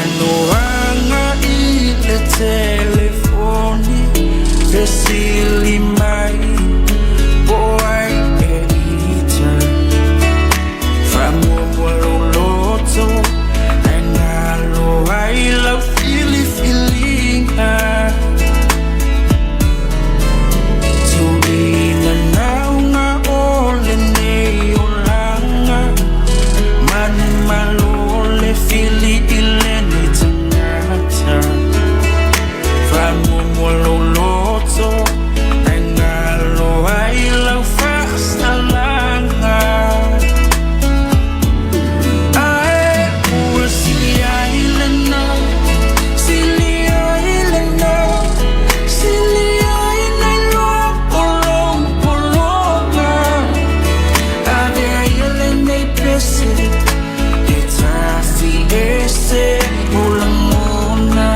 Talanoaga i le telefoni Fesili mai po o ai e ita Faamuamua lou loto Ae galo ai lau filifiliga Tuuina nauga o lenei olaga Manumalo o le fili i lenei tagata Faamuamua lou loto Ae galo ai lau faasalaga Ae ua sili ai lena, sili ai lena, sili ai nai lo o lou pologa. Avea ia lenei pese e tafi ese ou lagona.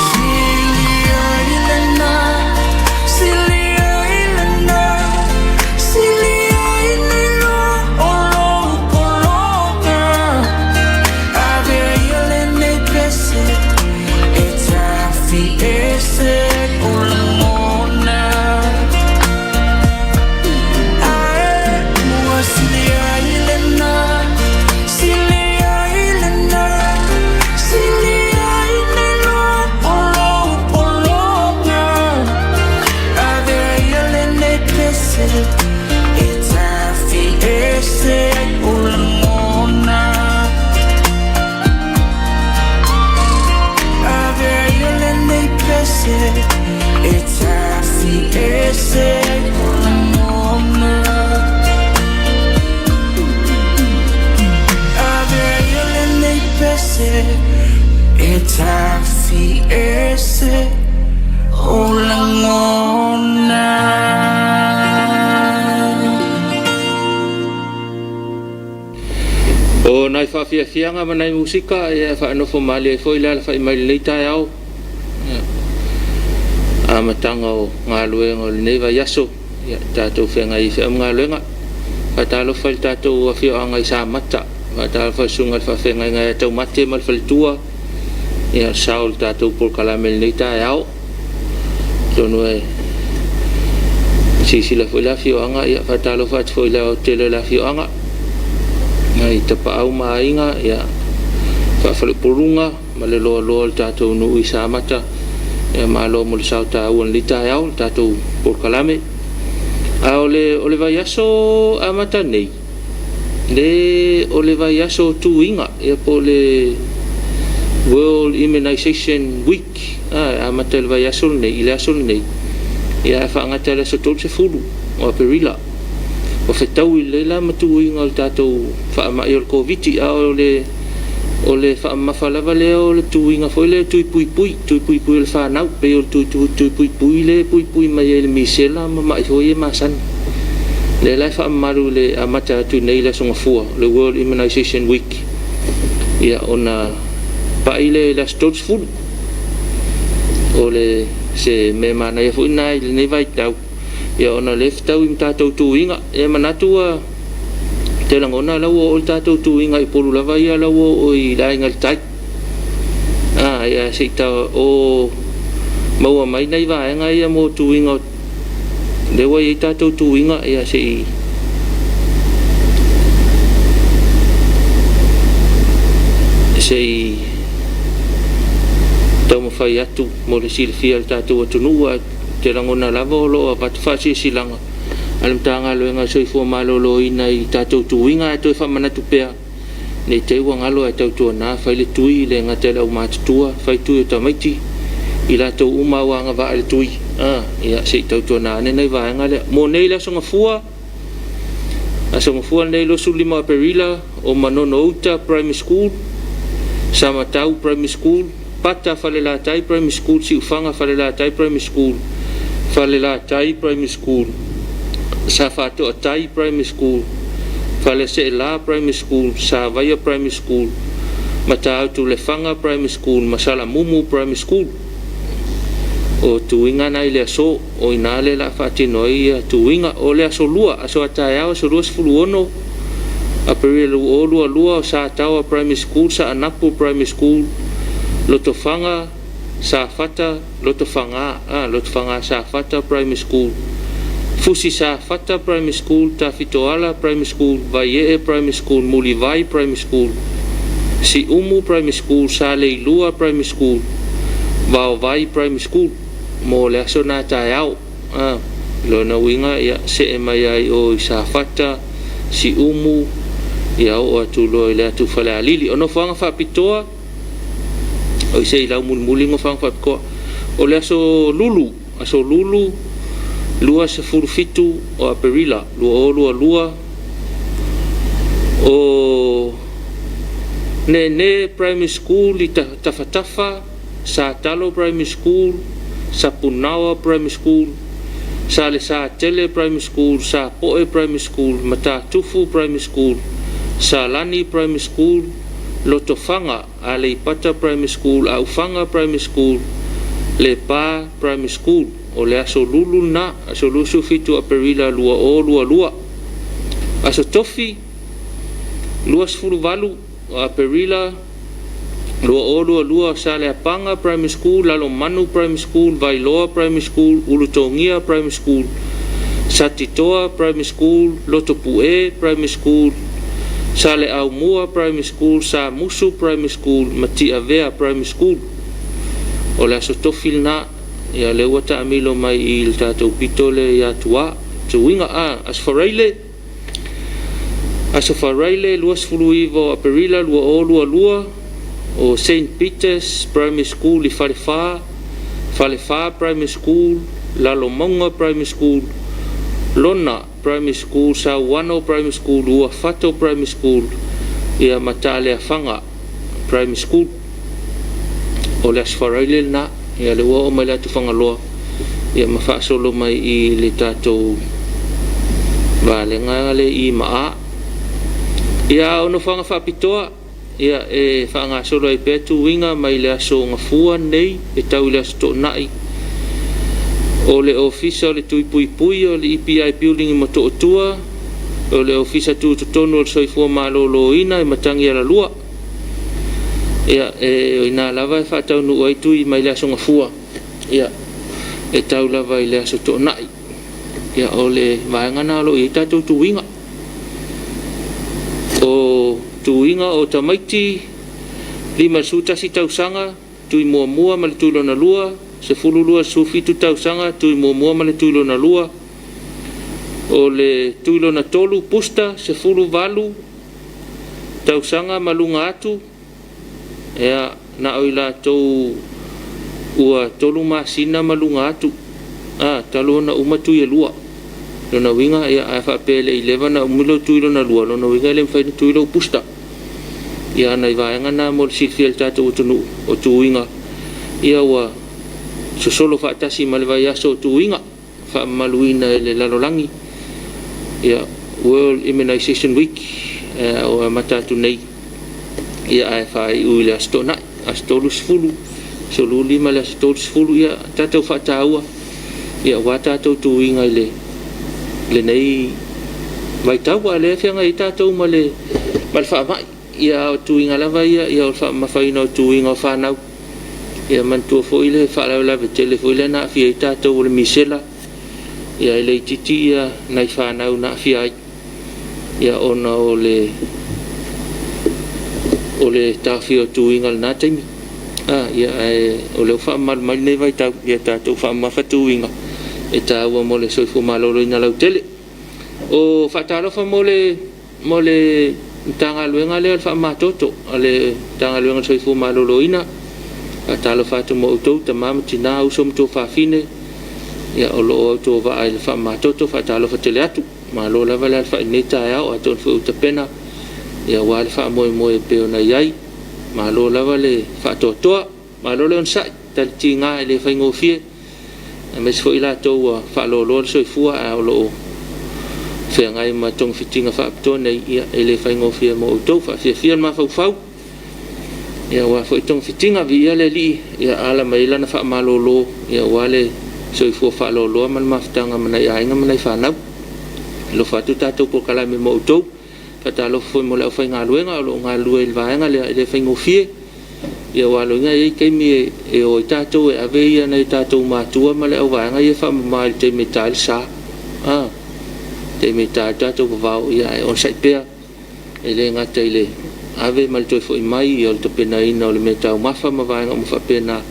Sili ai lena, sili ai lena, sili ai nai lo o lou pologa. Avea ia lenei pese e tafi ese ou lagona. Ae ua sili ai lena, sili ai lena, sili ai nai lo o lou pologa. Avea ia lenei pese e tafi ese ou lagona. Avea ia lenei pese e tafi ese ou lagona. Avea ia lenei pese e tafi ese ou lagona. O nai faafiafiaga ma nai musika ia e faanofo malie ai foi le alafa'i mai lenei taeao ia, amataga o galuega o lenei vaiaso ia tatou feagai ai feau ma galuega. Faatalofa i le tatou afioaga i Samata, faatalofa i susuga i le faafeagaiga ia Taumate ma le faletua ia sao o le tatou polokalame i lenei taeao. Atonu e silasila foi le afioaga ia faatalofa atu foi i le aoaotele o le afioaga i tapaau ma aiga ia faafaleupoluga ma le loaloa o le tatou nuu i Samata ia malo mo le sao taua i lenei taeao i le tatou polokalame. A o le o le vaiaso amata nei le o le vaiaso o tuiga ia po o le World Immunization Week a amata i le vaiaso lenei i le aso lenei ia ae faagata i le aso 30 o Aperila. Ua fetaui lelei la ma tuiga o le tatou faamai o le Koviti, a o le o le faamamafa lava lea o le tuiga foi lea tui puipui, tui puipui o le fanau, pei o le tui, tui, tui puipui lea e puipui mai ai i le misela ma mai foi ia masani. Lea la e faamamalu i le amata atu nei i le Aso Gafua, le World Immunization Week, ia ona pai lea i le aso 30. O le se mea manaia foi lena i lenei vaitau, ia ona o lea e fetaui ma tatou tuiga. E manatu ua te lagona la ua oo le tatou tuiga i Upolu lava ia la ua oo i le Aiga i le Tai. Ia se i o maua mai nai vaega ia mo tuiga lea ua i ai tatou tuiga, ia se i taumafai atu mo le silafia e le tatou atunuu, ae ou te lagona lava o lo o avatu faasilasilaga a le Matagaluega o le Soifua Maloloina i tatou tuiga, ae toe faamanatu pea ne i te i ua galo, ae tautuana fai le tui, le gata i le aumatutua, fai tui o tamaiti, i latou uma ua agavaa i le tui, ia se i tautuana ane nai vaega lea. Mo nei le Aso Gafua, Aso Gafua lenei 25 o Aperila, o Manono Uta Primary School, Samatau Primary School, Pata Falelatai Primary School, Siufaga Falelatai Primary School, Falelatai Primary School, Safatoatai Primary School, Faleseela Primary School, Savaia Primary School, Matautu Lefaga Primary School ma Salamumu Primary School. O tuiga na i le aso, o ina le la faatino ai ia tuiga. O le aso lua, aso a taeao, aso 26 Aperila 2022, o Sataoa Primary School, Saanapu Primary School, Lotofaga Safata, Lotofaga, Lotofaga Safata Primary School, Fusi Safata Primary School, Tafitoala Primary School, Vaiee Primary School, Mulivai Primary School, Siumu Primary School, Saleilua Primary School, Vaovai Primary School. Mo le aso na taeao. Lona uiga ia see mai ai o i Safata, Siumu, ia oo atu loa i le atu Falealili. O nofoaga faapitoa, o i se i laumulimuli nofoaga faapitoa. O le aso Lulu, aso Lulu 27 o Aperila 2022, o Nene Primary School i Tafatafa, Satalo Primary School, Sapunaoa Primary School, Salesatele Primary School, Sapoe Primary School, Matatufu Primary School, Salani Primary School, Lotofaga Aleipata Primary School, Aufaga Primary School, Lepa Primary School. O le aso Lulu na, aso 27 Aperila 2022. Aso Tofi 28 o Aperila 2022, Saleapaga Primary School, Lalomanu Primary School, Vailoa Primary School, Ulutogia Primary School, Satitoa Primary School, Lotopue Primary School, Saleaumua Primary School, Samusu Primary School, Matiavea Primary School. O le aso Tofi lena, ia lea ua taamilo mai i le tatou pito le ia tua tuiga. A Aso Faraile, Aso Faraile 29 o Aperila 2022, o St. Peter's Primary School i Falefa, Falefa Primary School, Lalomauga Primary School, Lona Primary School, Sauano Primary School, Uafato Primary School, ia ma Taaleafaga Primary School. O le Aso Faraile lena, ia le ua oo mai le atu Fagaloa, ia ma faasolo mai i le tatou valega le I ma A. Ia o nofoaga faapitoa, ia e faagasolo ai pea tuiga mai le aso Gafua nei e tau i le aso Toonai. O le ofisa o le Tui Puipui o le EPI Building i Motootua, o le ofisa tutotonu o le Soifua Maloloina i Matagialalua. Ia e o ina lava e faataunuu ai tui mai le aso Gafua, ia e tau lava i le aso Toonai. Ia o le vaega na o lo o i ai tatou tuiga. O tuiga o tamaiti 51 tausaga, tui muamua ma le tui lona lua, 12 17 tausaga, tui muamua ma le tui lona lua. O le tui lona tolu, pusta, 18 tausaga ma luga atu, ia na o i latou ua 3 masina ma luga atu, talu ona uma tui e lua. Lona uiga, ia, a faapea e le i leva ona umi lou tui lona lua, lona uiga e le mafai ona tui lou booster. Ia, nai vaega na mo le silafia e le tatou atunuu o tuiga, ia ua sosolo faatasi ma le vaiaso o tuiga faamamaluina e le lalolagi, ia, World Immunization Week, o amata atu nei, ia, ae faaiu i le Aso Toonai, aso 30, 15 le aso 30, ia, tatou faataua, ia, aua tatou tuiga i le lenei vaitau, a o lea e feagai ai tatou ma le faamai, ia, o tuiga lava ia, ia, o le faamamafaina o tuiga o fanau. Ia manatua foi le faalavelave tele foi lea na aafia ai tatou o le misela, ia, e le itiiti ia nai fanau na aafia ai, ia, ona o le taofia o tuiga i lena taimi. Ia, ae o lea ua faamamalu mai lenei vaitau, ia tatou faamamafa tuiga, e taua mo le soifua maloloina lautele. O faatalofa mo le Matagaluega lea o le Faamamatoto a le Matagaluega o le Soifua Maloloina. Faatalofa atu mo outou, tama ma tina, uso ma tuafafine, ia, o lo o autovaa i le faamamatoto, faatalofa tele atu. Malo lava le alafai i lenei taeao, atonu foi ua tapena, ia, aua le faamoemoe e pei ona i ai. Malo lava le faatoatoa, malo le onosai, talitiga e le faigofie, aemaise foi i latou ua faaloaloa le soifua ae o lo o feagai ma togafitiga faapitoa nei, ia, e le faigofie mo outou. Faafiafia le mafaufau, ia, aua foi togafitiga, viia le Alii, ia ala mai ai lana faamalolo, ia, aua le soifua faaloaloa ma le mafutaga ma nai aiga ma nai fanau. Alofa atu tatou polokalame mo outou. Faatalofa foi mo le aufaigaluega o lo o galulue i le vaega lea, e le faigofie. Ia, ua aloaia e i ai taimi e o ai tatou e ave ia nai tatou matua ma le auvaega ia e faamama i le taimi e ta ai le sa. Taimi e ta ai le tatou vavao, ia, ae onosai pea, e le gata i le ave ma le toe foi mai, ia, o le tapenaina o le meataumafa ma vaega uma faapena,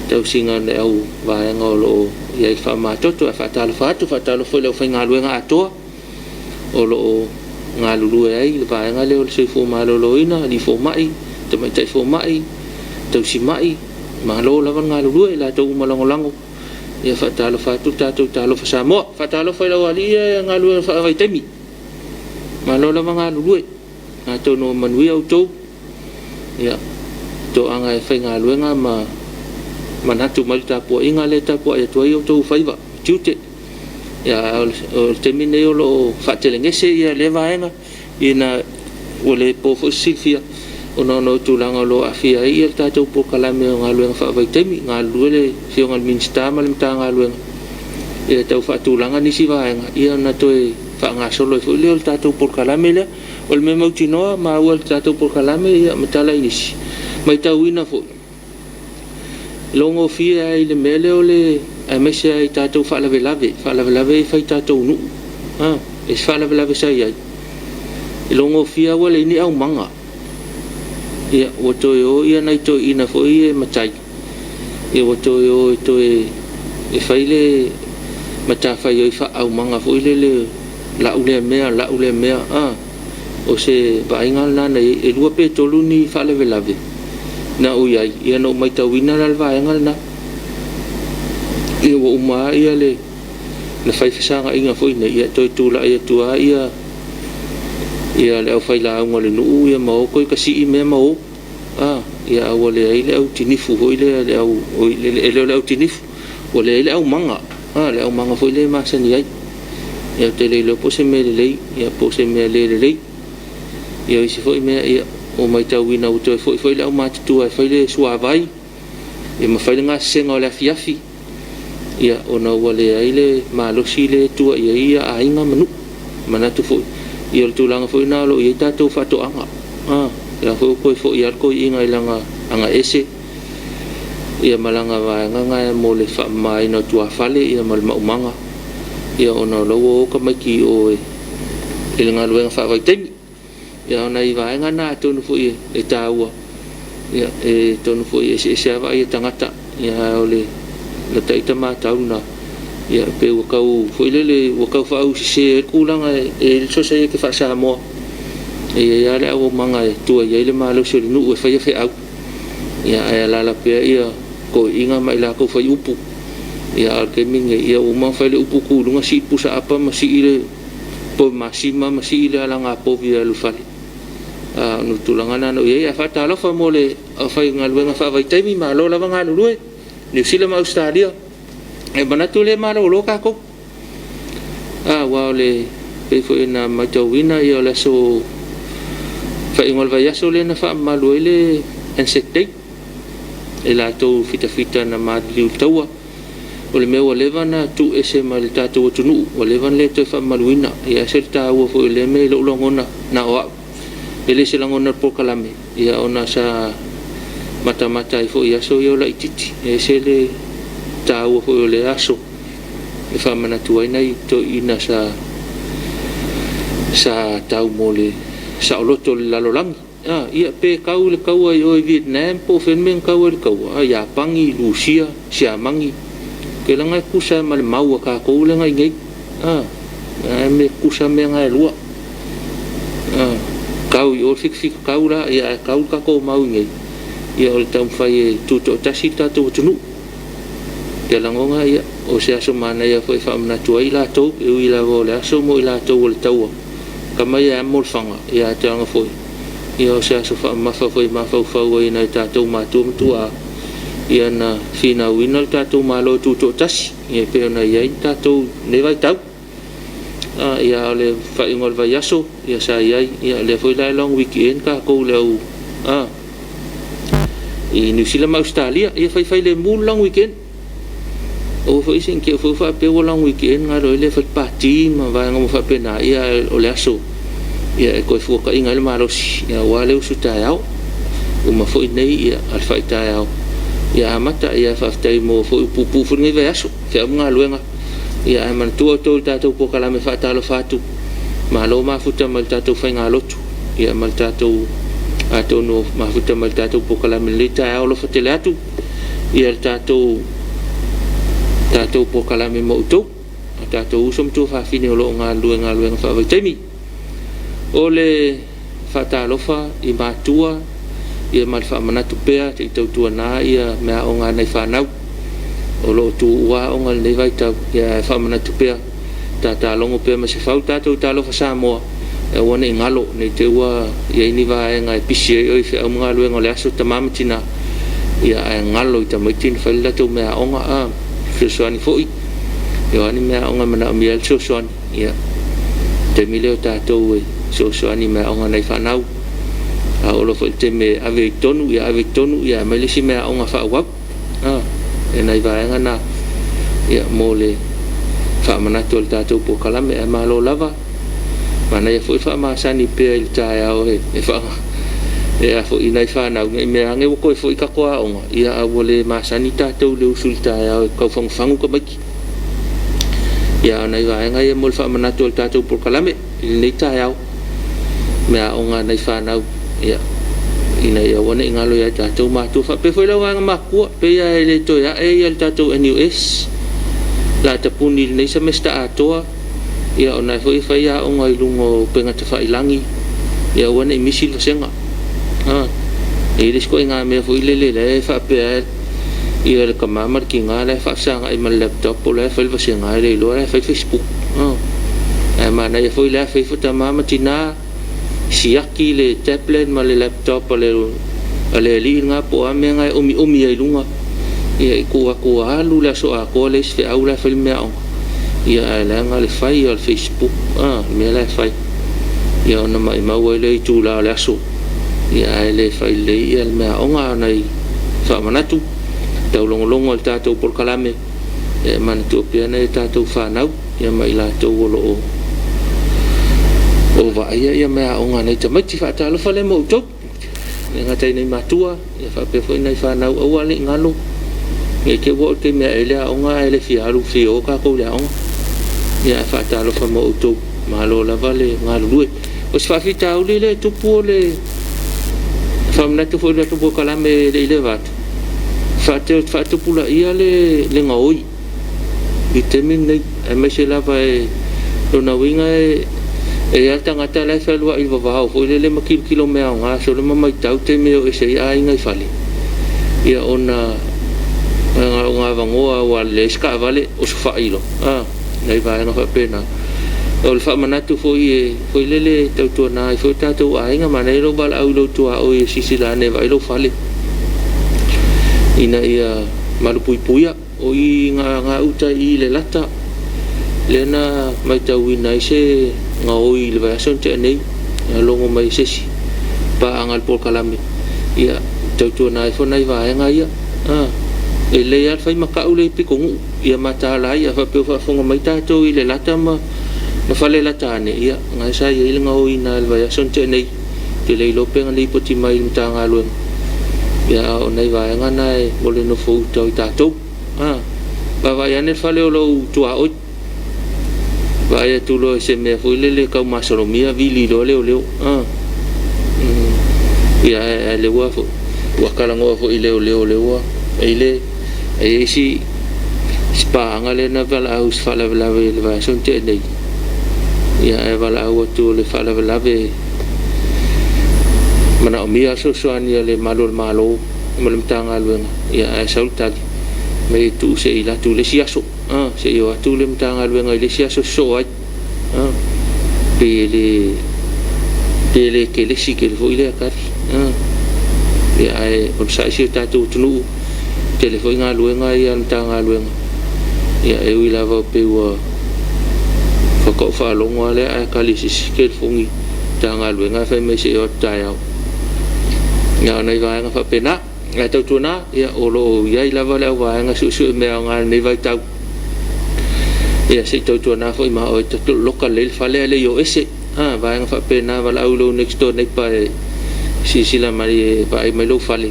tausiga o le au vaega o lo o i ai le faamamatoto. Ae faatalofa atu, faatalofa foi i le aufaigaluega atoa o lo o galulue ai le vaega lea o le soifua maloloina, alii fomai, tamaitai fomai, tausimai, malo lava le galulue, latou uma lagolago, ia, faatalofa atu le tatou talofa Samoa. Faatalofa i lau alii ia e galulue faavaitaimi, malo lava galulue, atonu o manuia outou, ia, toaga e faigaluega ma manatu mai le tapuaiga lea e tapuai atu ai outou faiva tiute. Ia, o le taimi lenei o lo o faatelegese ia lea vaega, ina ua le po foi se silafia ona o tulaga o lo o aafia ai le tatou polokalame o galuega faavaitaimi. Galulue le afioga i le Minisita ma le Matagaluega ia tau faatulaga nisi vaega, ia ona toe faagasolo ai foi lea o le tatou polokalame lea. O le mea mautinoa maua le tatou polokalame, ia, ma tala i nisi matauina foi logofie ai le mea lea o le, aemaise ai tatou faalavelave e fai tatou nuu, e se faalavelave sa i ai logofie ua le ni aumaga, ia, ua toe o ia nai toeaiina foi e matai, ia, ua toe o e toe e fai le matafaioi faaaumaga foi lele, lau lea mea, lau lea mea, o se vaaiga lena na i ai. E 2 pe 3 ni faalavelave na ou i ai, ia, na ou matauina la le vaega lena, ia, ua uma ia le na fai fesagaina foi nei, ia, toe tulai atu lava ia le aufailauga o le nuu, ia, ma o toe tasii mea ma o, ia, ua leai le au tinifu foi lea, le au, e le o le au tinifu, ua leai le aumaga, le aumaga foi lea e masani ai. Ia, ou te le iloa po o se mea lelei, ia, po o se mea le lelei. Ia, o isi foi mea, ia, ua matauina ua toe foi foi le aumatutua e fai le suavai, ia, ma fai le gasesega o le afiafi, ia, ona ua leai le malosi le tua i ai ia aiga ma nuu. Manatu foi, ia, o le tulaga foi lena o lo o i ai tatou faatoaga, la foi ua toe foi lava le toeaina i lana agaese, ia, ma lana vaega na mo le faamamaina o tuafale, ia, ma le maumaga, ia, ona o la ua o tamaiti o i le galuega faavaitaimi. Ia, o nai vaega na atonu foi e taua, ia, e tonu foi e eseese lava vaai a tagata, ia, o le lata ita matau lena, ia, pe ua tau foi lele ua tau faausese ai le tulaga e sosaiete faa-Samoa, e i ai lava le auaumaga e tua i ai le malosi o le nuu e faia feau, ia, ae alaala pea ia toeaiina ma i latou fai upu, Ia, a o le taimi lenei, ia ua uma ona fai le upu tu i luga sii pusa apa ma sii le povi masima ma sii le alaga povi e alu i fale. A o le tulaga lena na ou i ai. Ae faatalofa mo le aufaigaluega faavaitaimi, malo lava galulue, Niu Sila ma Ausetalia. E manatu o lea e malolo tatou, aua o le pei foi ona matauina o le aso faaiuga o le vaiaso lea na faamamalu ai le Anzac Day e latou fitafita na maliliu i le taua. O le mea ua leva ona tuuese ma le tatou atunuu, ua leva ona le toe faamamaluina. Ia e ese le taua foi o lea mea i lou lagona na o au, e le o se lagona o le polokalame, ona sa matamata ai foi i aso ia o laitiiti. E ese le taua foi o lea aso e faamanatu ai nai toeaiina sa tau mo le saoloto o le lalolagi. Ia pe tau i le taua i o i Vietnam po o fea le mea na tau ai i le taua, Iapani, Rusia, Siamani, kelaga e tutusa lava ma le mau a tatou lea na i inei. E tutusa mea na e lua. Tau i o le fitafita tau la, ae tau le tatou mau i inei, ia o le taumafai e tutoatasi le tatou atunuu. Ia lagona o se aso manaia foi e faamanatu ai i latou, e ui lava o le aso mo i latou o le taua, tama ia e amo le fana, ae teaga foi, ia o se aso faamamafa foi e mafaufau ai i nai o tatou matua ma tuaa, ia na finauina le tatou Malo Tutoatasi, e pei ona i ai tatou i lenei vaitau. Ia a o le faaiuga o le vaiaso, ia sa i ai, ia lea foi la e long weekend tatou i le au i Niu Sila ma Ausetalia, ia faifai lemu le long weekend. Aua foi se i te i foi ua faapea ua long weekend ona alu ai lea e fai pati ma vaega uma faapena, ia ae o le aso e toe fuataiga ai le malosi aua le usu taeao. Uma foi nei alafai taeao ia amata. Ia faafetai mo foi ua puupuu foi lenei vaiaso, feau ma galuega. Ia ae manatua outou i le tatou polokalame faatalofa atu, malo mafuta mai le tatou faigalotu, ia ma le tatou atonu o mafuta mai le tatou polokalame i lenei taeao. Alofa tele atu ia le tatou polokalame mo outou, o tatou uso ma tuafafine o lo o galulue i galuega faavaitaimi. O le faatalofa i matua ia ma le faamanatu pea se i tautuana meaaoga a nai fanau o lo o tuua aoga i lenei vaitau, ae faamanatu pea, tatalogo pea ma se fau le tatou Talofa Samoa, e aua ne i galo, ne i te i ua i ai ni vaega e pisi ai oe i feau ma galuega o le aso, tama ma tina, ae galo i tamaiti ona fai le latou meaaoga. Fesoasoani foi, o a ni meaaoga e manaomia ai le fesoasoani, ia, o le taimi lea o tatou e fesoasoani i meaaoga a nai fanau. A oo loa foi i le taimi e ave i totonu, ia ave i totonu, ae aumai le isi meaaoga faaauau. E nai vaega na mo le faamanatu o le tatou polokalame, ae malo lava. Manaia foi le faamasani pea i le taeao e i nai fanau, ne i mea ane ua toe foi tatou aoga, ae ua le masani tatou i le usu i le taeao e tau fagufagu tamaiti. Ia a o nai vaega ia mo le faamanatu o le tatou polokalame i lenei taeao, meaaoga a nai fanau, ia, ina ia aua ne i galo ia i tatou matua. Faapea foi le vaega matutua, pei lava e le toe ae le tatou NUS, o le a tapuni i lenei semester atoa, ia ona e foi e fai aoga i luga o upega tafailagi, ia aua ne i misi le vasega. E i ai le isi ituaiga mea foi lele la e faapea lava le tama ma le tina la e faafesagai ma le laptop o la e fai le vasega ae le iloa o la e fai le Facebook. Ae manaia foi le afe ifo tama ma tina, siaki le tablet ma le laptop a le alii lena po o a mea na e omiomi ai i luga, ia i tuu atu ua alu le aso atoa leai se feau la e fai le meaaoga, ia ae leaga le fai o le Facebook, le mea la e fai. Ia ona maumau ai lea i itula o le aso, ae le fai lelei le meaaoga. A o nai faamanatu taulogologo i le tatou polokalame, e manatua pea nai a tatou fanau ma i latou o lo o vaaia meaaoga a nai tamaiti. Faatalofa lea ma outou, e le gata i nai matua, ia faapea foi nai fanau, aua ne i galo, ne i te i ua oo i le taimi e ae ai le aoga ae le fia alu, fia o tatou i le aoga. Ia ae faatalofa ma outou, malo lava le galulue. O se faafitauli lea e tupu o le faamanatu foi o le tatou polokalame e le i leva atu, faatupulaia le gaoi i le taimi lenei, aemaise lava lona uiga e i ai lava le tagata la e fealuai i le vavao foi lele ma tilotilo mea aoga solo ma matau taimi e o ese ai aiga i fale, ia ona Gavagoa aua le leai se taavale osofai loa a nai vaega faapena. O le faamanatu foi e foi lele tautuana ai foi tatou aiga, manaia lou valaau i lou tuaoi e silasila ane e vaai lou fale ina ia malupuipuia. O i gauta i le Lelata lea na matauina ai se gaoi i le vaiaso na tea nei, na logo mai e se isi paaga i le polokalame, ia tautuana ifo nai vaega ia. E lelei lava le fai matau lea i pitonuu ia mataala ai, a faapea o faafofoga mai tatou i Lelata ma Falelata ane, ia o lena sa i ai le gaoiga i le vaiaso na tea nei. Ou te le iloa pe na lipoti mai i le Matagaluega, a o nai vaega na mo le nofouta o tatou. Vaavaai ane le fale o lou tuaoi, vaai atu loa i se mea foi lele e tau masalomia, vili loa leoleo. Ia ae lea ua talanoa foi i leoleo lea ua i ai le isi paaga lea na valaau i se faalavelave i le vaiaso na tea nei, ia ae valaau atu o le faalavelave e manaomia le fesoasoani a le malu o le Malo ma le Matagaluega, ae sau le tali, fai mai e tuu se i alu atu i le isi aso, se i o atu le Matagaluega i le isi aso sosoo ai. Pe le kelesi tele foi lea tali. Ae onosai si o tatou atunuu, tele foi galuega ia a le Matagaluega, e ui lava pei ua faatoa ou faalogo lava lea ae tali e se isi telefoni i le Matagaluega ae fai mai se i o atu taeao. Ia o nai vaega faapena. Ae tautuana, o lo o i ai lava le auvaega suesue mea aoga i lenei vaitau. Ia se i tautuana foi ma oe, loka lelei le fale ae le i o ese. Vaega faapena, valaau i lou next door neighbour e silasila mai e vaai mai lou fale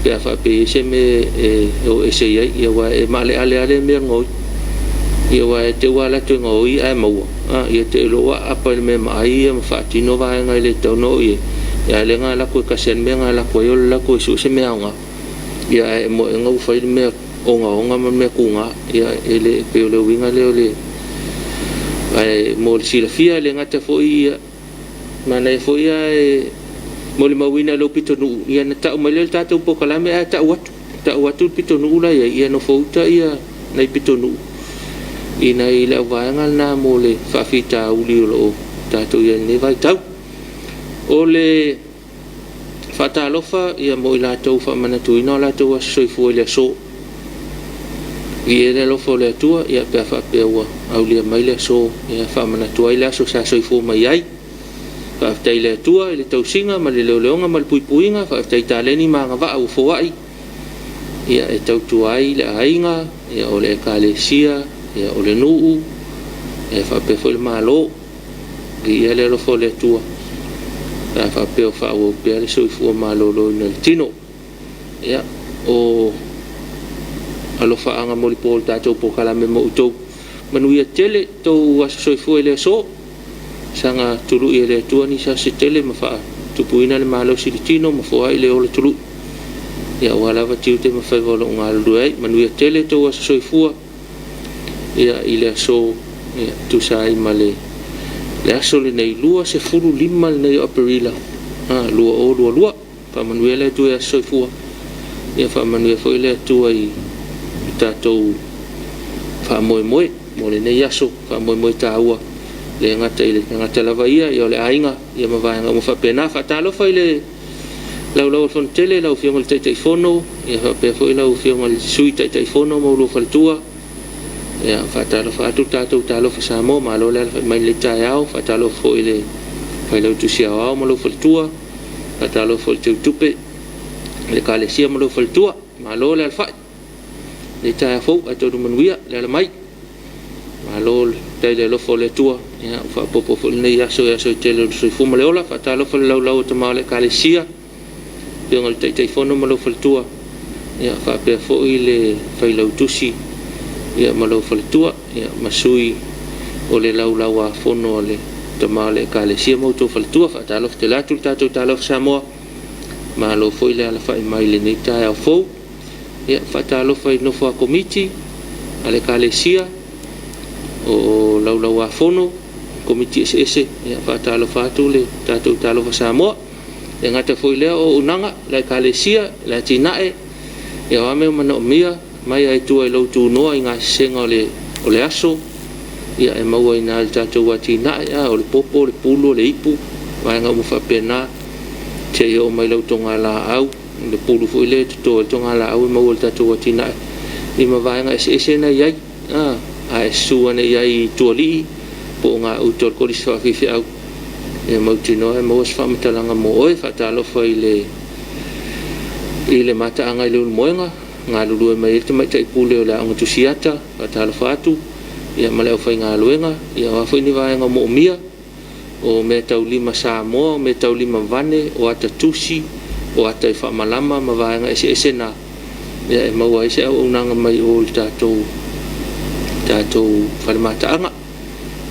pe a faapea e i ai se mea e o ese i ai, aua e maaleale lava lea mea o le gaoi. Aua e te i ua alu atu e gaoi ae maua, ia te i loa ua aapa i le mea e maai ma faatino vaega e le tatau ona oo i ai, a o lea na alu atu e tasi lava le mea na alu atu ai o le alu atu e sue se mea aoga. Ae ega ua fai le mea ogaoga ma le mea tuga. Ia e pei o le uiga lea o le... Ae mo le silafia e le gata foi, manaia foi ae molimauina i lou pitonuu, ia ona tau mai lea o le tatou polokalame ae tau atu, tau atu le pitonuu la e i ai, ia nofouta nai pitonuu i nai le auvaega lena mo le faafitauli o lo o tatou i ai i lenei vaitau. O le faatalofa mo i latou ua faamanatuina o latou aso soifua i le aso. Viia le alofa o le Atua pe a faapea ua aulia mai le aso e faamanatu ai le aso sa soifua mai ai. Faafetai i le Atua i le tausiga ma le leoleoga ma le puipuiga, faafetai i taleni ma agavaa ua foai e tautua ai le aiga, o le ekalesia, o le nuu, faapea foi le Malo. Viia le alofa o le Atua pe a faapea o faaauau pea le soifua maloloina i le tino. Ia, o alofaaga molipo o le tatou polokalame mo outou. Manuia tele tou aso soifua i le aso. Saga tului e le Atua nisi aso se tele ma faatupuina le malosi i le tino ma foai le ola tului. Ia aua lava tiute ma faiva o lo o galulue ai. Manuia tele tou aso soifua i le aso e tusa ai ma le aso lenei 25 lenei o Aperila 2022. Faamanuia le Atua i aso soifua. Ia faamanuia foi le Atua i tatou faamoemoe mo lenei aso, faamoemoe taua le gata i le tagata lava ia, o le aiga ma vaega uma faapena. Faatalofa i le laulau a le Fono Tele, lau Afioga i le Taitaifono, ia faapea foi lau Afioga i le Sui Taitaifono ma lou faletua. Ia faatalofa atu le tatou talofa Samoa, malo le alafai mai i lenei taeao. Faatalofa foi i le Failautusi Aoao ma lou faletua. Faatalofa foi i le Teutupe o le Ekalesia ma lou faletua. Malo le alafai i lenei taeao fou, ae taulu manuia le ala mai. Malo le tai le alofa o le Atua, ia ua faaopoopo foi lenei aso i aso e tele o le soifua ma le ola. Faatalofa i le laulau a tama o le Ekalesia, Afioga i le Taitaifono ma lou faletua, ia faapea foi le Failautusi ma lou faletua, ma sui o le laulauafono a le tama o le Ekalesia ma outou faletua. Faatalofa tele atu le tatou talofa Samoa, malo foi le alafai mai i lenei taeao fou. Ia faatalofa i nofo a komiti a le Ekalesia o laulauafono, komiti eseese, ia faatalofa atu le tatou talofa Samoa. E gata foi lea o auaunaga, le Ekalesia, le atinae, ia o a mea o manaomia. mai lava i tua i lou tunoa i gasesega o le, o le aso, ia e maua i ina i le tatou atinae, a, o le popo, o le pulu, o le ipu, vaega uma faapena, seia oo mai i lau togalaau, le pulu foi lea e toto ai le togalaau e maua i le tatou atinae, ia ma vaega eseese na e i ai. A, a e susu ane i ai i Tualii po o gauta o le Kolisi Faafaifeau, ia mautinoa e maua se faamatalaga mo oe. Faatalofa i le i le mataaga i Leulumoega, galulue mai ai le Tamaitai Pule o le Aoga Tusiata, faatalofa atu, ia ma le aufaigaluega, ia o a foi ni vaega moomia, o meataulima Samoa, o meataulima vane, o ata tusi, o ata e faamalama ma vaega eseese na, ia e maua ai se auaunaga mai o i le tatou tatou fale mataaga.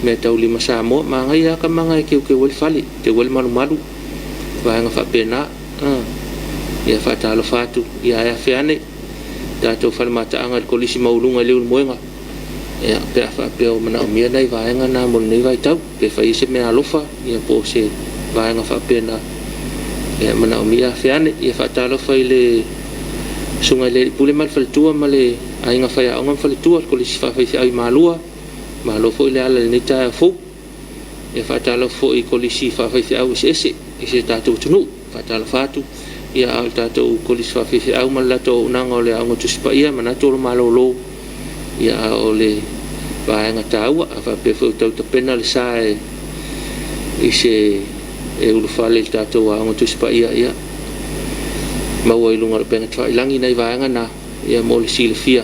Meataulima Samoa, manaia lava tamaga e teuteu ai le fale, teu ai le malumalu, vaega faapena. Ia faatalofa atu, ia ae afe ane tatou fale mataaga i le Kolisi Maualuga i Leulumoega, ia, pe a faapea o manaomia nai vaega na mo lenei vaitau, pe fai ai se meaalofa, ia po o se vaega faapena, ia manaomia afe ane. Ia faatalofa i le Susuga i le Alii Pule ma le Faletua ma le Aiga Faiaoga ma Faletua, le Kolisi Faafaifeau i Malua, malo foi le ala i lenei taeao fou. Ia faatalofa foi i Kolisi Faafaifeau eseese i si o tatou atunuu. Faatalofa atu, ia a o le tatou Kolisi Faafaifeau ma le latou auaunaga o le Aoga Tusi Paia, manatu o lo o malolo, ia a o le vaega taua. A faapea foi o tau tapena le sa e i se e ulufale i le tatou Aoga Tusi Paia, ia maua i luga o le upega tafailagi nai vaega na, ia mo le silafia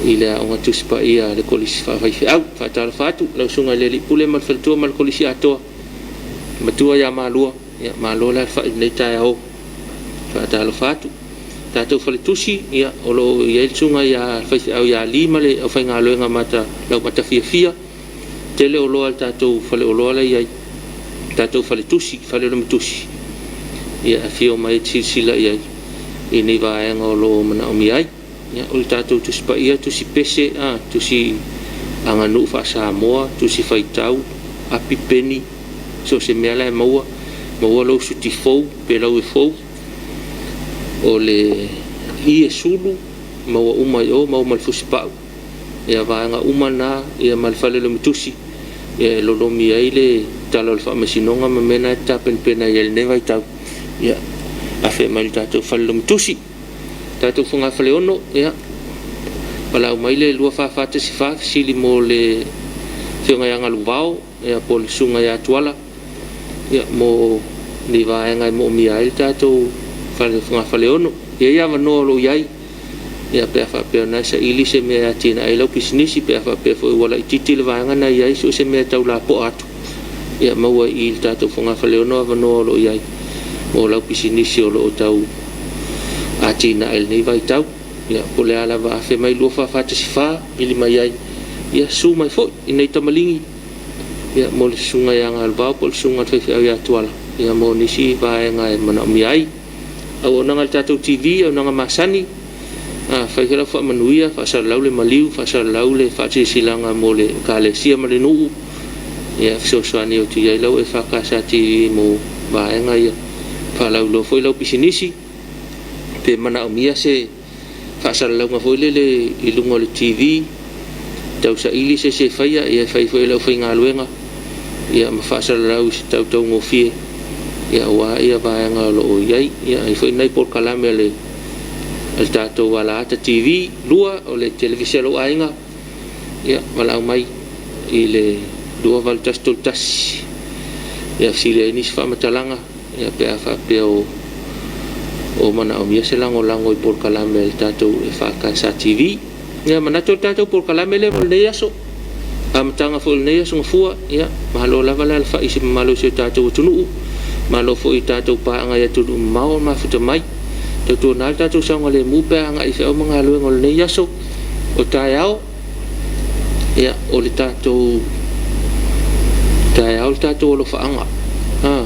i le Aoga Tusi Paia a le Kolisi Faafaifeau. Faatalofa atu lau Susuga i le Alii Pule ma le Faletua ma le Kolisi atoa, Matua ia Malua, ia malo le alafai i lenei taeao. Faatalofa atu. Tatou faletusi, ia o lo o i ai le susuga ia faifeau ia Li ma le aufaigaluega mata laumata fiafia. Tele oloa a le tatou faleoloa la e i ai, tatou faletusi, fale o le matusi, ia afio mai e te silasila i ai i ni vaega o lo o manaomia ai. Ia, o le tatou Tusi Paia, Tusi Pese, a, Tusi Aganuu faa-Samoa, Tusi Faitau, api, peni, so o se mea la e maua, maua lou suti fou pe lau e fou, o le ie sulu, maua uma i o, maua ma le fusipau, ia vaega uma na, ia ma le fale o le matusi, ia e lolomi ai le tala o le faamasinoga ma mea na e tapenapena i ai i lenei vaitau, ia afe mai i le tatou fale lomitusi. Tatou fogafaleono, ia, valaau mai le 2414 fesili mo le Afioga ia Galuvao, ia, po o le Susuga ia Tuala, ia, mo ni vaega e moomia ai le tatou fale fogafaleono. E i ai avanoa o lo o i ai, ia, pe a faapea o lena e saili se mea e atinae ai lau pisinisi, pe a faapea foi ua laitiiti le vaega na i ai, so o se mea e tau lapoa atu, ia maua i i le tatou fogafaleono avanoa o lo o i ai mo lau pisinisi o lo o tau atinae i lenei vaitau. Ia, po o le a lava, afe mai 2414, vili mai ai, ia susu mai foi i nei tamaligi, ia, mo le susuga ia Galuvao po o le susuga i le faifeau ia Tuala, ia, mo nisi vaega e manaomia ai. Auaunaga a le tatou TV, auaunaga masani, a, fai foi lau faamanuia, faasalalau le maliu, faasalalau le faasilasilaga mo le Ekalesia ma le nuu, ia, fesoasoani atu i ai lau EFKS TV mo vaega ia. Faalauiloa foi lau pisinisi, pe manaomia se faasalalauga foi lele i luga o le TV, tausaili se isi e faia, ia e fai foi e le aufaigaluega, ia ma faasalalau i se tautaugofie, ia aua ia vaega o lo o i ai. Ia ai foi nai polokalame a le tatou Alaata TV 2, o le televise a lou aiga, ia valaau mai i le 28131, ia fesili ai nisi faamatalaga, ia pe a faapea o manaomia se lagolago i polokalame a le tatou EFKS TV. Ia manatu o le tatou polokalame lea mo lenei aso, amataga foi o lenei aso Gafua, ia malo lava le alafai i se mamalu o si o tatou atunuu, malo foi i tatou paaga i atunuu mamao ma mafuta mai. Tautuana le tatou saogalemu pe a agai i feau ma galuega o lenei aso o taeao, ia o le tatou taeao le tatou alofaaga, a,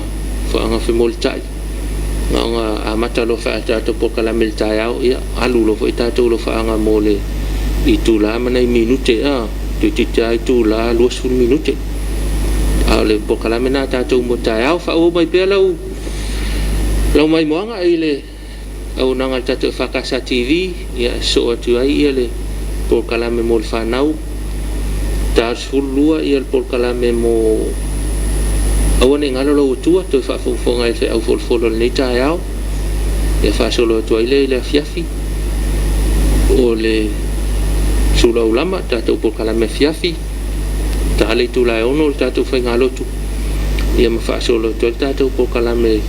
faaga femolitai, na ona amata loa foi a tatou polokalame i le taeao, ia alu loa foi tatou alofaaga mo le itula ma nai minute, a, toeitiiti lava itula 20 minute. A o le polokalame lena a tatou mo taeao. Faaauau mai pea lau maimoaga i le auaunaga a le tatou EFKS TV, ia e sosoo atu ai ia le polokalame mo le fanau. Ta 12 ia le polokalame mo Aua Ne I Galo Lou Atua, toe faafogafoga ai le feau folofolo i lenei taeao. Ia faasolo atu ai lea i le afiafi o le sula ulama, tatou polokalame afiafi, ta le itula e 6 le tatou faigalotu, ia ma faasolo atu ai le tatou polokalame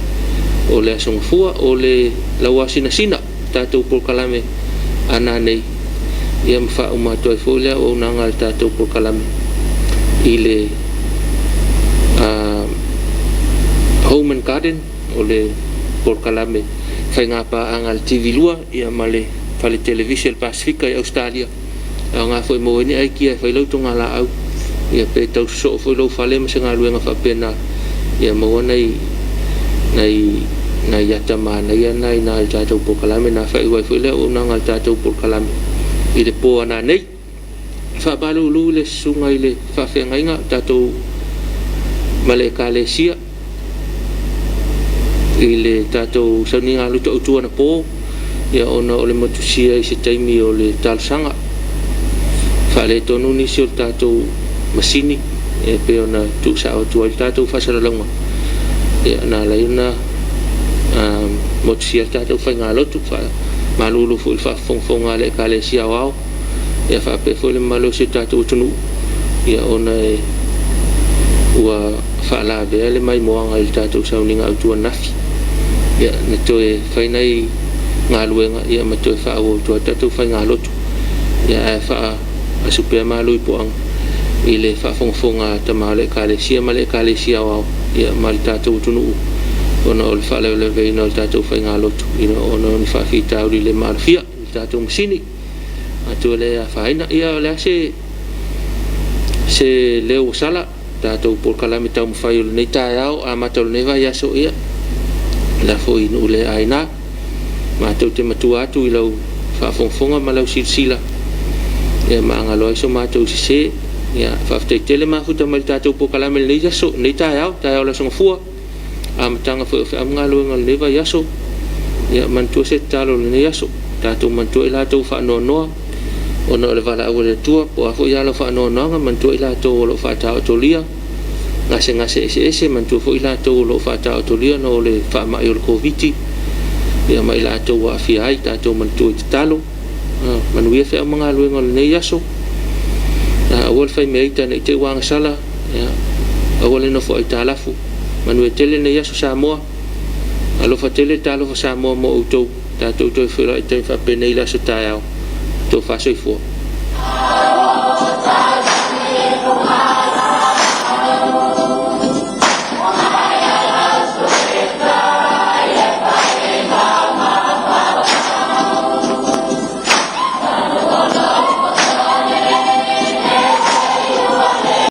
o le Aso Gafua, o le lauasinasina, tatou polokalame a nanei, ia ma faauma atu ai foi le auaunaga a le tatou polokalame i le Home and Garden, o le polokalame faiga paaga a le TV2 ia ma le Fale Televise o le Pasefika i Ausetalia. E aoga foi e maua ai ni aikia e fai lau togalaau, ia pe tau sosoo foi lou fale ma se galuega faapena, ia maua nai nai nai ata manaia na i ina i le tatou polokalame na faaiu ai foi le auaunaga a le tatou polokalame i le po a nanei. Faamalulu i le susuga i le faafeagaiga o tatou ma le Ekalesia i le tatou sauniga lutu autu anapo, ia ona o le motusia i se taimi o le talosaga. Faaletonu nisi o le tatou masini e pei ona tuusao atu ai le tatou faasalalauga, ia na ala ai ona motusia le tatou faigalotu. Faamalulu foi i le faafogafoga a le Ekalesia Aoao, ia faapea foi le mamalu o si o tatou atunuu, ia ona e ua faalavea le maimoaga i le tatou sauniga autu ananafi. Ia na toe fai nai galuega ia ma toe faaauau atu ai le tatou faigalotu, ia ae faaasu pea malu i puaga i le faafogafoga a tama o le Ekalesia ma le Ekalesia Aoao ia ma le tatou atunuu ona o le faalavelaveina o le tatou faigalotu ina ona o ni faafitauli le maalofia i le tatou masini atu le afaina. Ia o le a se se leo ua sala tatou polokalame taumafai o lenei taeao amata o lenei vaiaso, ia lafo i nuu le aina. Matou te matua atu i lau faafogafoga ma lau silasila, ia ma agalo ai so matou sese. Ia faafetai tele mafuta mai le tatou polokalame i lenei aso, lenei taeao, taeao o le Aso Gafua, amataga foi o feau ma galuega o lenei vaiaso. Ia manatua se tatalo o lenei aso, tatou manatua i latou faanoanoa ona o le valaau a le Atua, po o a foi ala o faanoanoaga, manatua i latou o lo o faataotolia gasegase eseese, manatua foi i latou o lo o faataotolia ona o le faamai o le Koviti, ia ma i latou ua aafia ai, tatou manatua i tatalo. Manuia feau ma galuega o lenei aso. Aua le fai mea ita ne i te i ua agasala, ia, aua le nofo aitalafu. Manuia tele lenei aso Samoa. Alofa tele talofa Samoa mo outou. Tatou toe feiloai i taimi faapenei i le aso taeao. Tofa soifua.